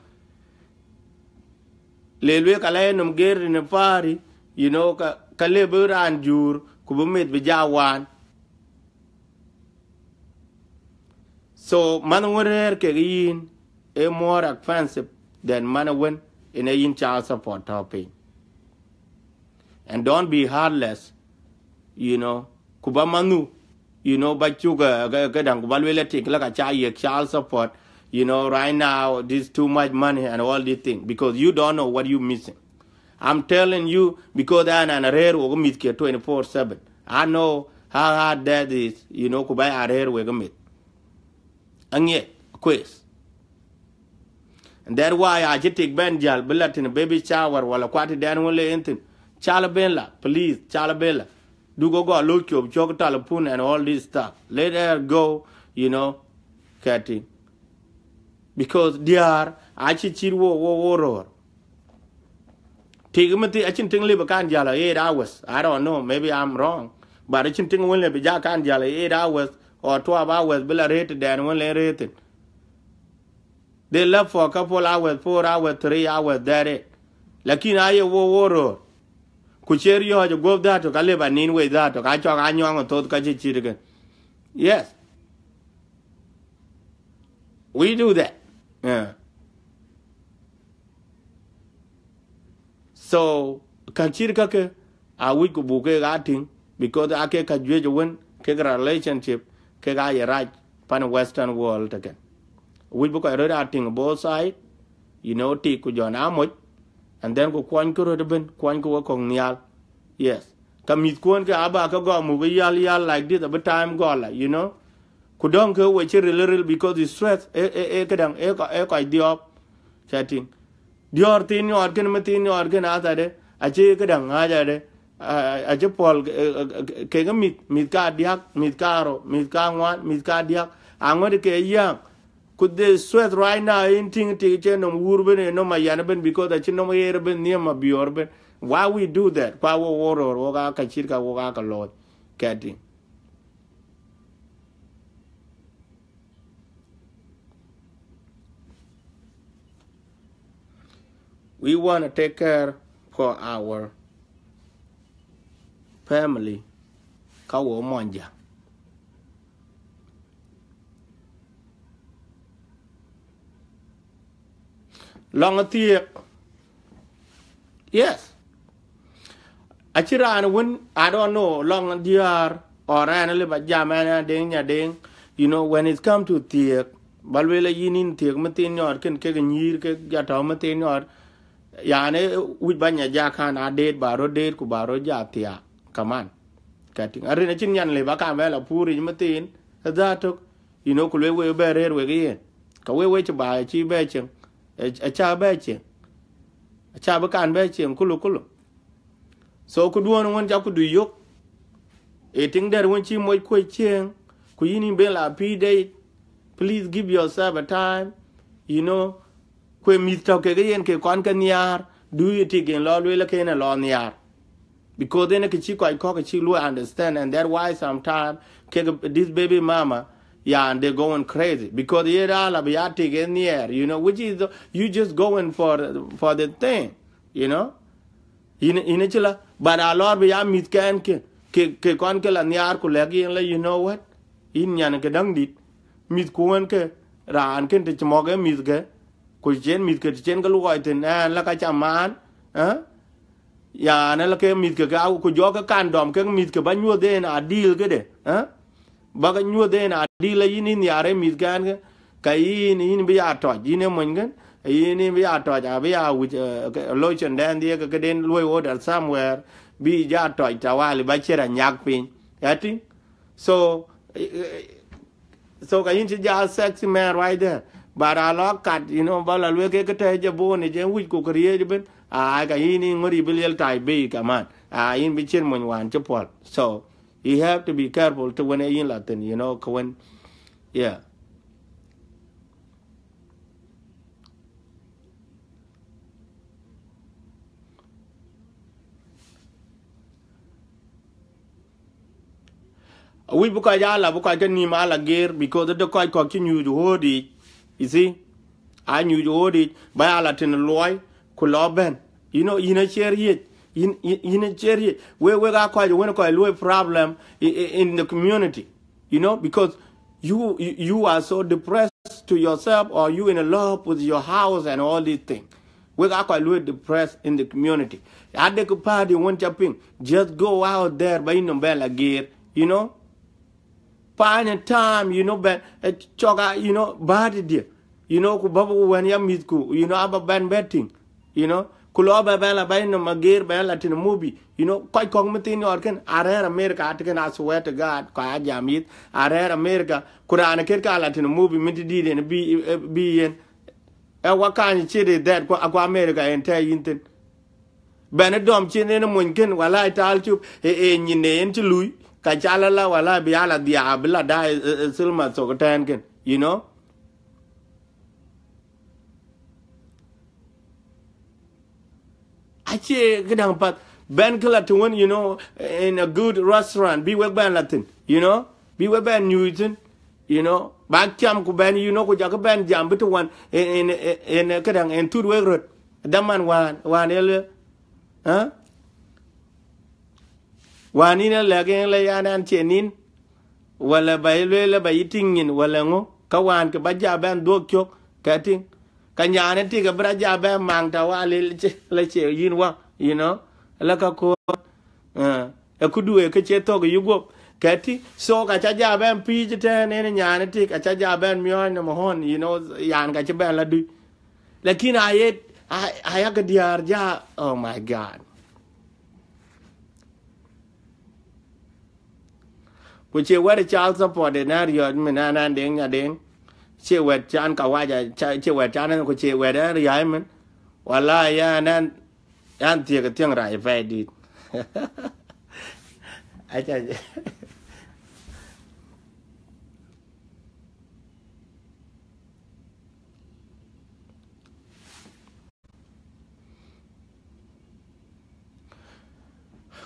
Le lueel ka la ye nɔm geer në party, you know, ka, ka le bï raan juur, ku bï meth bï ja waan. So, man wën rëër kek yïn, e more expensive than man wën ënë yïn child support tɔ̈ piny. And don't be heartless, you know, ku ba manu, you know, ba cuk, uh, ke, ke daŋ, ku ba lueel atik, la ka ca yiëk child support, you know, right now, this too much money and all this thing, because you don't know what you missing. I'm telling you, because an, an rëër wok mïth ke twenty-four seven. I know how hard that is, you know, ku ba ya rëër wek mïth. Aŋiɛc, kues. And that's why I just take ben jal, bila tin baby shower, wala kwati dan wala anything. Chala ben la, please, chala ben la. Do go go look up, chok telephone and all this stuff. Let her go, you know, Katie. Because they are, I just cheat wo, wo, wo, roar. Tik mi ti, acïn tiŋ lip kan jal eight hours. I don't know, maybe I'm wrong. But acïn tiŋ wën lip ja kan jal eight hours or twelve hours, bila rate dan wën le rating. They left for a couple hours, four hours, three hours, that it. Lakin aye wo, wo, roar. Ku cher yo jo go that to ka lip anin we that to ka chok anyong thot ka chi chit again. Yes. We do that. Yeah. So, ka cït kakë, a wïc ku buk kek a tïŋ, because ake ka juëc wën, kek relationship, kek a ye rac pan Western world tëkën. Wïc bï kɔc röt a tïŋ both side, you know, tik ku jɔn a moc, and then ku kuɔny kë röt ëbën, kuɔny kë wek kɔ̈k nhial. Yes. Ka mïth kuɔn ke aba ke gɔm mu bï yal yal like this, abï time gɔl la, you know. Ku dɔŋ ke we cï ril ril because it's stress, e, e, e, këdäŋ, e, kɔ-, e kɔc dhiɔp. Chatting. Diɔr thin nyɔɔt kën, mi thin nyɔɔt kën, athade, aci këdäŋ, ajade, a, aci pɔl, e, e, e, keke mïth, mïth ka diäk, mïth ka ro, mïth ka ŋuan, mïth ka diäk, aŋöt ke yäŋ. Ku the stress right now, in ting tik cï nɔm wur ben, e nɔm ayan ben, because aci nɔm yer ben, niɛm abiɔr ben. Why we do that? Kua wo wo ror, wo ka ka cït ka, wo ka ka looi. Kɛti. We want to take care for our family. Ka wo mɔnja. Lɔŋ thiek. Yes. Aci raan wën, I don't know, lɔŋ diäär, or ɛn lip a jam ɛn, ɛn deŋ nya deŋ, you know, when it come to thiek, ba lueel a yïn in thiek mi thin nyɔɔt kën kek nyïïr kek ja tɔ̈ mi thin nyɔɔt, yani, wïc ba nya ja kan a deet, ba rot deet, ku ba rot ja thiaak, kaman. Kɛti. Arin acïn nyan lip a kam bɛ la puric mi thin, ë dha tök, you know, ku lueel wek bɛ rëër wek yen. Ka wek wek cï ba cï bɛ cieŋ, ë, ë ca bɛ cieŋ. Ë ca bï kan bɛ cieŋ kulu kulu. So, këduɔ̈n wën ca ku du yök. E tiŋ dɛ̈t wën cï moc kuec cieŋ, ku yïn yïn ben la pïïr dei, please give yourself a time, you know. Kue mïth tɔ̈ keke yen ke kɔn ke nhiaar, du yï tik en lɔ lueel ke en ë lɔ nhiaar. Because then ke cï kɔc kɔ̈k cï luɔi understand, and that's why sometimes ke this baby mama, yeah, and they going crazy. Because ye ra la bï ya tik en nhiaar, you know, which is the, you just going for, for the thing, you know. Yïn, yïn acï la, but a lɔɔr bï ya mïth kɛn ke, ke, ke kɔn ke la nhiaar ku lɛ̈k yen la, you know what? Yïn nyan ke däŋ dït, mïth ku wën ke, raan kën të cï mɔ̈k ë mïth ke, ku cien mïth ke, të cien ke luɔi thïn, ɛn la ka ca maan, ë? Yan, la ke mïth ke, ke, ku jɔ ke kan dɔm ke mïth ke ba nyuɔ̈th en adil këde, ë? Ba ke nyuɔ̈th en adil la yïn yïn nhiaar ë mïth kɛn ke, ka yïn, yïn bï ya tɔc, yïn ë mony kën, yïn, yïn bï ya tɔc, abï ya wïc, eh, ke, lotion dɛn dhiëëk ke, ke den luɔi order somewhere, bï ja tɔc tawali ba cï ra nyak piny. Ati? So, eh, eh, so ka yïn cï ja sexy man right there. But a lɔ kat, you know, ba la lueel ke ke tɛ̈ jɛ bon, jɛ wïc ku ke riëëc ëbën, ai, ka yïn yïn ŋöt yï bï liel tai bei kaman. A yïn bï cïn mony wään cï puɔl. So, you have to be careful to wën ë yïn la thïn, you know, ke wën, yeah. Awïc bï kɔc ala, bï kɔc ke nïïm ala geer, because de kɔc kɔ̈k cï nyuuc ɣööt yiic, you see? A nyuuc ɣööt yiic, ba ya la tën luɔi, ku lɔ bɛ̈n. You know, yïn acie riëëc. Yïn, yïn, yïn acie riëëc. Wek, wek aa kɔc wën kɔc luɔi problem i-, i-, in the community. You know, because you, you, you are so depressed to yourself, or you in a love with your house and all these things. Wek aa kɔc luɔi depressed in the community. Adek party wën ca piŋ. Just go out there, ba yïn nɔm bɛn la geer, you know. Find a time, you know, bɛn, eh, cɔk a, you know, bäät dië, you know, ku bä bä wën ya mïthku, you know, aba bɛn bɛ tïŋ, you know, ku lɔ bɛ bɛn la bɛn nɔm ageer bɛn la tïn movie, you know, kɔc kɔ̈k mïthiin yɔɔr kën, arɛ̈ɛ̈r America atëkën, I swear to God, kɔc a jam yith, arɛ̈ɛ̈r America, ku raan ë ket ka la tïn movie, mïn të dïït en bï, eh, bï yen. Eh, what kind of shit is that? Ku, ku America en tɛ̈ yïn thïn. Bɛn ë dɔm cin en ë mony kën, walai tal cup, e, e nyin e en cï lui, ka ca la la, walai bï ala dhiaab, bï la da, e, e, e thilma thok tɛ̈ɛ̈n kën, you know? Acie këdäŋ path, bɛn kë la të wën, you know, in a good restaurant, bï wek bɛn la thïn, you know? Bï wek bɛn nyuuc thïn, you know? Bak cam ku bɛn, you know, ku jakë bɛn jam bï të wan, en, en, en, en këdäŋ, en thut wek röt. Dhaman wään, wään ye lueel, ë? Wään yïn ë lɛ̈k en le yan an cie nin, wala ba yï lueel ba yï tïŋ nyin, wala ŋö, ka wään kë ba ja bɛn dhuɔ̈k cök, kɛ tïŋ. Ka nyan ë tik abï rɔ ja bɛn maŋ tɔ wa lil cie, la cie yïn wa, you know, la ka koor, ë, ë këdu ë kë cie thök yï guɔ̈p, kɛ tïŋ. So ka ca ja bɛn piic tɛ̈ɛ̈n en nyan ë tik, aca ja bɛn miɔɔc nɔm ɣɔn, you know, yan ka cï bɛn la dui. Lakin aye, ay, ay, yakë diäär ja, oh my God. Ku cie wɛ̈t child support en a riɔ̈ɔ̈c min an, an Deŋ Nyadeŋ. Cie wɛ̈t can kawaja, ca-, cie wɛ̈t can en, ku cie wɛ̈t en riɔ̈ɔ̈c min. Wala ya an, an, an thiëk thiëŋ rac pɛi dït. Aca,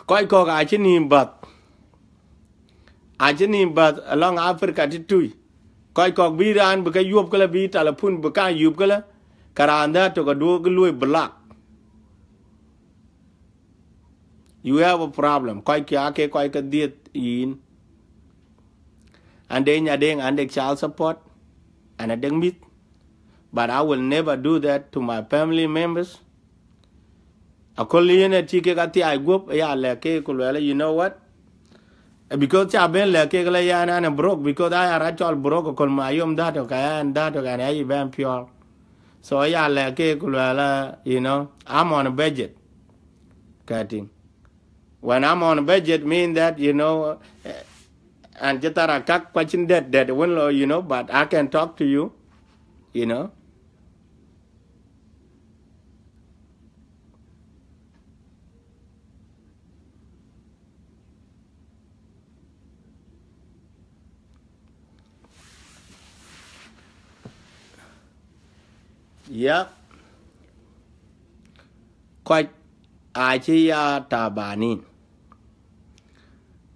kɔc kɔ̈k acï nïïm bath, acï nïïm bath alɔŋ Africa tïtui. Kɔc kɔ̈k bï raan bï ke yuɔ̈p këlä, bï telepun bï kaŋ yup këlä, ke raan dhät tök aduɔ̈k luɔi block. You have a problem. Kɔc kë ake kɔc ke dhiëth yïn. An Deŋ Nyadeŋ, an dek child support, an adek mïth. But I will never do that to my family members. Aköl yen ë tï kek athiac guɔ̈p, aya lɛ̈k ke ku luɛɛl, you know what? Eh, because ca ben lɛ̈k kek la yan an broke, because aya rɔt cɔl broke aköl ma yom dhät tök, ka yan dhät tök an ayi bɛn piɔl. So aya lɛ̈k ke ku luɛɛl, you know, I'm on a budget. Kɛ tïŋ. When I'm on budget, mean that, you know, eh, and cï thar akak, ku acïn dɛ̈t, dɛ̈t wën lɔ, you know, but I can talk to you, you know. Yep. Kɔc acï ya tabanin.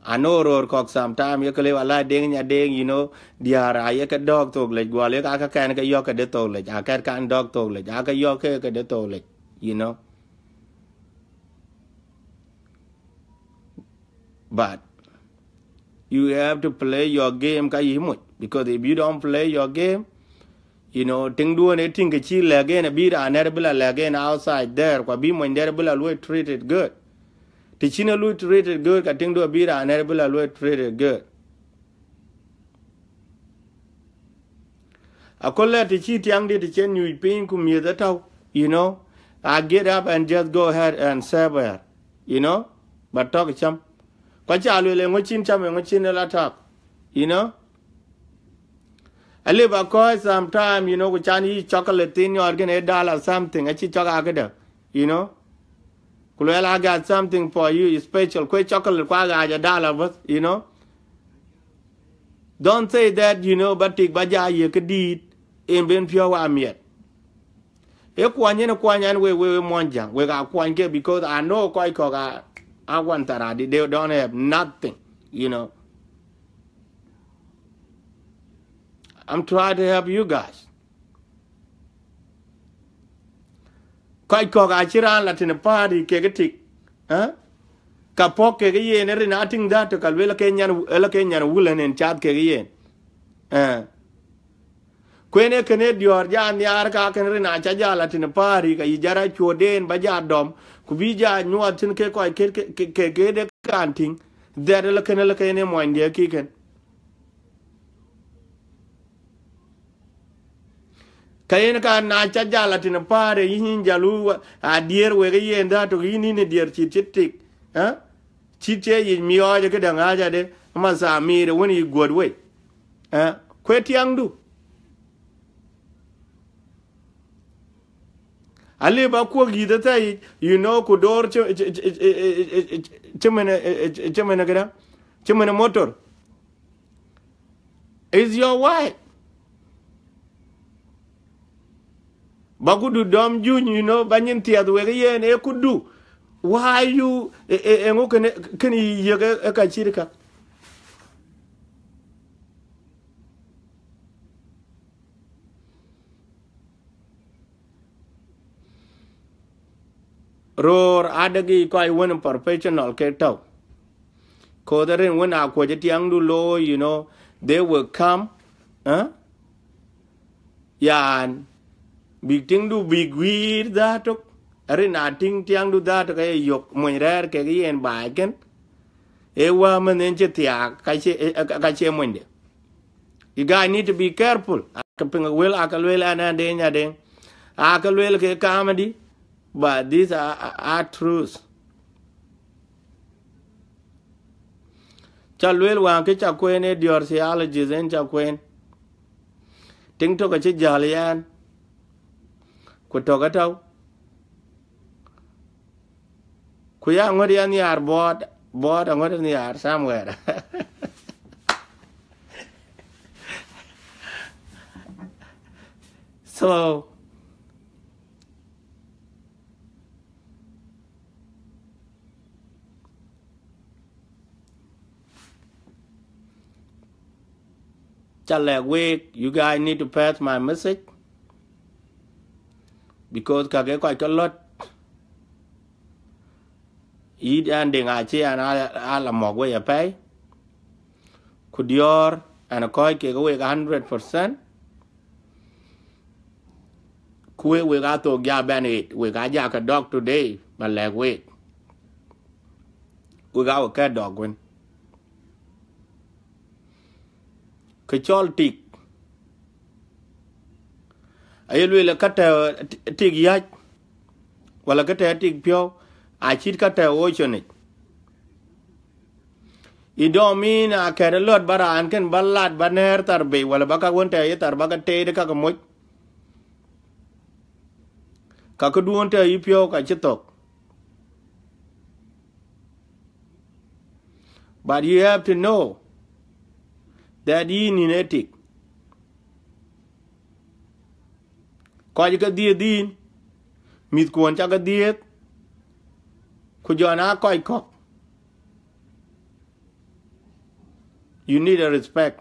Ano röör kɔ̈k sometime ye ke lëu ala Deŋ Nyadeŋ, you know, diäär aye ke dɔ̈ɔ̈k thok lec, guɔ lek aa ke kɛn ke yɔ̈k ke de thok lec, aa kɛn kan dɔ̈ɔ̈k thok lec, aa ke yɔ̈k ke ke de thok lec, you know. But you have to play your game ka yï moc, because if you don't play your game, you know, tiŋ duɔ̈n ë tiŋ ke cï lɛ̈k en, abï raan nɛ̈r bï la lɛ̈k en outside there, ku abï mony dɛ̈r bï la luɔi treated good. Të cïn e luɔi treated good, ka tiŋ duɔ̈n abï raan nɛ̈r bï la luɔi treated good. Aköl lɛ të cï tiaŋdït të cen nyuc piny ku miëth ë tɔ̈u, you know, I get up and just go ahead and serve her, you know, but tɔ̈k cam. Ku aca lueel eeŋö cïn cam, eeŋö cïn ë la tɔ̈k, you know. Alip akɔ̈ɔ̈c sometime, you know, ku can yï chocolate thin yɔɔt kën ë dollar something, acï cɔk akëdë, you know. Ku lueel, I got something for you special. Ku ë chocolate ku aɣaac a dollar bäth, you know. Don't say that, you know, ba tik ba ja ye këdït en ben piɔ̈u amiɛt. Ë kuany en kuany an wek, wek, wek muɔnyjäŋ, wek aa kuany ke, because I know kɔc kɔ̈k aa, aa wan thar adï, they don't have nothing, you know. I'm trying to help you guys. Kɔc kɔ̈k acï raan la tënë party kekë tik, ë? Ka pɔ̈k kekë yen, rin a tïŋ dhät tök, ka luel ke nyan, la ke nyan wulën en cath kekë yen. Ë. Ku en ee kënë diɔ̈ɔ̈r ja nhiaar ka kën rin a ca ja la tënë party, ka yï ja rɔt cuɔ̈ɔ̈t den ba ja dɔm, ku bï ja nyuɔɔth tën ke kɔc ke, ke, ke, ke de kan tïŋ, dhɛt la kën, la kën ee muɔnydiɛ̈ kï kën. Ka yen ka na ca jal a tënë party, yïn yïn jal wä, a diɛɛr wek yen dhät tök, yïn yïn diɛɛr cït cït tik, ë? Cït cie yic miɔɔc këdäŋ ɣääc adë, ma thamir wën yï guöt wei. Ë? Kue tiɛŋdu. Alip akuɔ̈k yïth ë thɛɛi, you know, ku door cï, cï, cï, cï, cï, cï, cï, cï mën, cï mën këdäŋ, cï mën motor. Is your wife. Ba kudu dɔm juny, you know, ba nyin thiɛth wek yen, e kudu. Why you, e, e, e ŋö kën, kën yï yek e, e ka cït ka? Roor adek yic kɔc wën professional ke tɔ̈u. Koth rin wën a kuɔc tiɛŋdu looi, you know, they will come, ë? Yan, bïk tiŋdu bïk guiir dhät tök, rin a tiŋ tiɛŋdu dhät tök aye yök mony rɛ̈ɛ̈r kekë yen baai kën, e wä mën en cï thiaak, ka cie, ka cie monyde. You guys need to be careful. Ake piŋ wël, ake lueel an, an, Deŋ Nyadeŋ. Ake lueel ke comedy, but these are, are, are truth. Ca lueel wään kë ca kueen, ee diɔ̈ɔ̈r theologies en ca kueen. Tiŋ tök acï jäl yɛn, ku tök atɔ̈u. Ku ya ŋöt ya nhiaar buɔɔt, buɔɔt aŋöt nhiaar somewhere. So, ca lɛ̈k week, you guys need to pass my message, because ka ke kɔc ke lɔt, yït an, Deŋ acï an, a, a la mɔ̈k wei apɛi, ku diɔ̈ɔ̈r an, kɔc kek week hundred percent, ku wek, wek aa thok ja bɛ̈n ɣet, wek aa ja ke dɔk today, ba lɛ̈k week. Wek aa wek kɛ̈t dɔk wën. Kë cɔl tik, aye lueel ka tɛ̈ tik yäc, wala ka tɛ̈ tik piɔ̈u, acït ka tɛ̈ ocean yic. It don't mean a kɛ̈t ë lɔt ba raan kën ba lat ba nɛ̈ɛ̈r thar bei, wala ba ka wën tɛ̈ ye thar ba ka teet ka ke moc. Ka këduön tɛ̈ yï piɔ̈u ka cï thök. But you have to know that yïn yïn ee tik. Kɔc ke dhiëëth yïn, mïthkuɔn ca ke dhiëëth, ku jɔn aa kɔc kɔ̈k. You need a respect.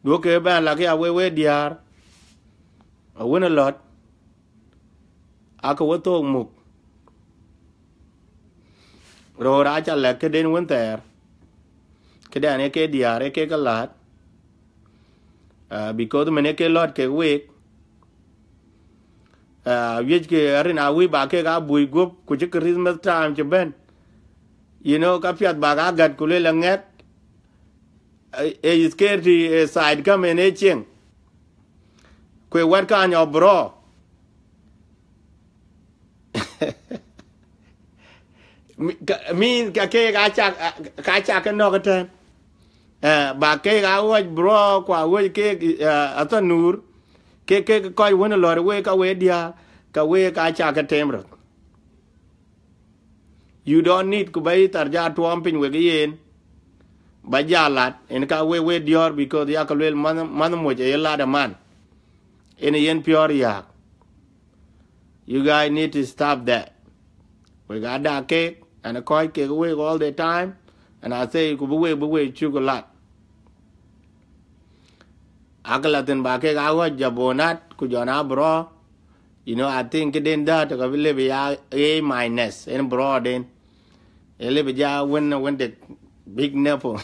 Duökë bɛ̈n lak ya wek, wek diäär, awën ë lɔt, akë we thook muk. Röör aca lɛ̈k këden wën thɛɛr, këdɛn ee ke diäär ee ke ke läät, ah, because mën ee ke lɔt kek week, ah, wiëckë arin awïc ba kek aa bui guöp, ku cï Christmas time cï bɛ̈n, you know, ka piath bak aa gät ku lueel aŋɛk, eh, eh, scared to, eh, side kam en ee cieŋ. Ku ë wɛ̈t kany ɔ bro. Mi-, ka, min ka keek aa cak, ka cak ke nɔ̈k ëtɛ̈ɛ̈n. Eh, ba keek aa ɣɔc bro, ku aa ɣɔc keek, eh, athanur. Ke, ke kɔc wën lɔ̈ɔ̈r week ka we diäär, ka week aa cak ke tem röt. You don't need ku ba yï thar ja tuɔɔm piny wek yen. Ba ja lat, en ka we, we diɔ̈ɔ̈r, because yak lueel man, man moc aye lat aman. En yen piɔ̈ɔ̈r yääk. You guys need to stop that. Wek aa dak keek, and kɔc kek week all the time, and I say, ku bï week, bï week cuk lat. Akë la thïn ba kek aa ɣɔc jabonat, ku jɔn a bro. You know, I think këden that ka bï lëu bï ya A minus, en bro den. E lëu bï ja wën, wën de big nipple.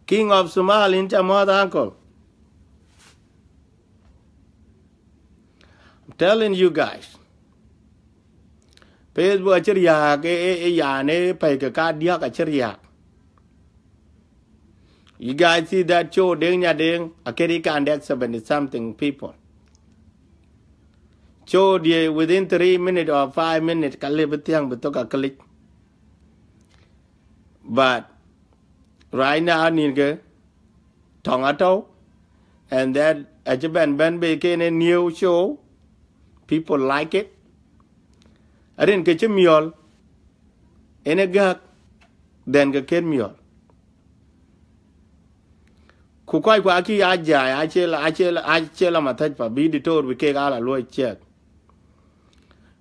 King of Somali, in ca mɔ̈th, uncle. I'm telling you guys. Facebook acï riääk, e, e, e, yan, e, pɛ̈i ke kadiäk acï riääk. You guys see that show, Deng Nyadeng? I can, he can, that seventy something people. Show dia within three minutes or five minutes, ka lëu bï thiäŋ bï thök a click. But right now, nïn ke tɔŋ atɔ̈u, and that acï bɛ̈n bɛ̈n bei ken a new show. People like it. Rin ke cï miɔl, en e gäk, then ke ken miɔl. Ku kɔc ku akï ya jai, acie la, acie la, acie la mathajpa, bï diktor bï kek ala luɔi check.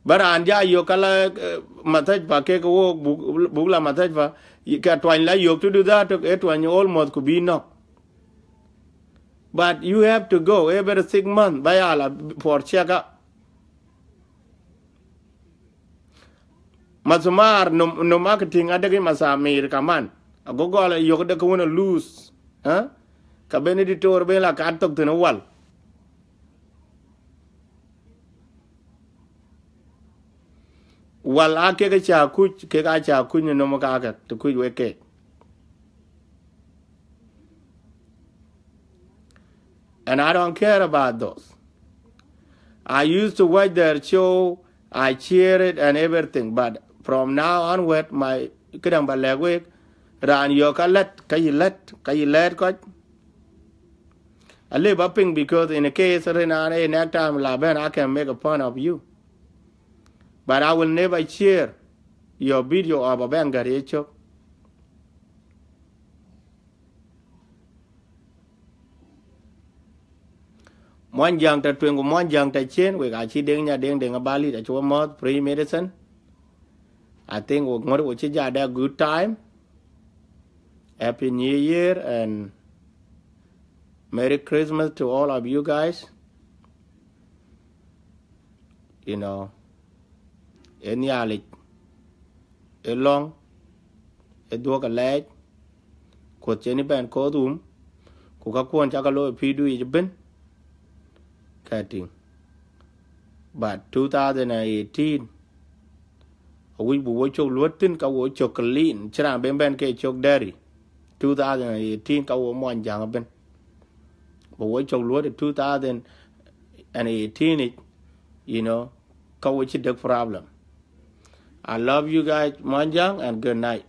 Ba raan ja yök ka la, eh, mathajpa kek wok, buk, buk la mathajpa, ka tuany la yök tudu dhatu, e tuany almost ku bï nɔ̈k. But you have to go every six months, ba ya la for check up. Masumar, nom, nom akë tïŋ adek masamir kaman. Ago gɔl yök de ke wën a loose, eh? Ka ben editor ben la kat thok thïn wal. Wal a kek ca kuc, kek a ca kuc në nom kakë, të kuc wek kek. And I don't care about those. I used to watch their show, I cheer it and everything, but from now onward, my, këdäŋ ba lɛ̈k wek, raan yök ka lɛ̈t, ka yï lɛ̈t, ka yï lɛ̈t kɔc. A lëu ba piŋ, because in a case rin an e next time la bɛ̈n, I can make a fun of you. But I will never share your video of a bɛ̈n gät ye cök. Muɔnyjäŋ tɔ̈ tueŋ ku Muɔnyjäŋ tɔ̈ ciëën, wek acï Deŋ Nyadeŋ, Deŋ Abalit, acï we mɔ̈th, free medicine. I think we ŋuɔ̈t we cï jat a good time. Happy New Year and Merry Christmas to all of you guys. You know, ë Nhialic, ë lɔ̈ŋ, ë dhuɔ̈k alɛɛc, Kuɔth cïn bɛ̈n kɔ̈th wum, ku ka kuɔn cak looi pïïrdu yic ëbën, ka tïŋ. But two thousand and eighteen, awïc bï wo cök luɔ̈t thïn, ka wo cök clean, cï raan ben bɛ̈n ke cök dirty. Two thousand and eighteen, ka wo Muɔnyjäŋ ëbën. Bï wo cök luɔ̈t ë two thousand and eighteen yic, you know, ka wo cï dek problem. I love you guys, Muɔnyjäŋ, and good night.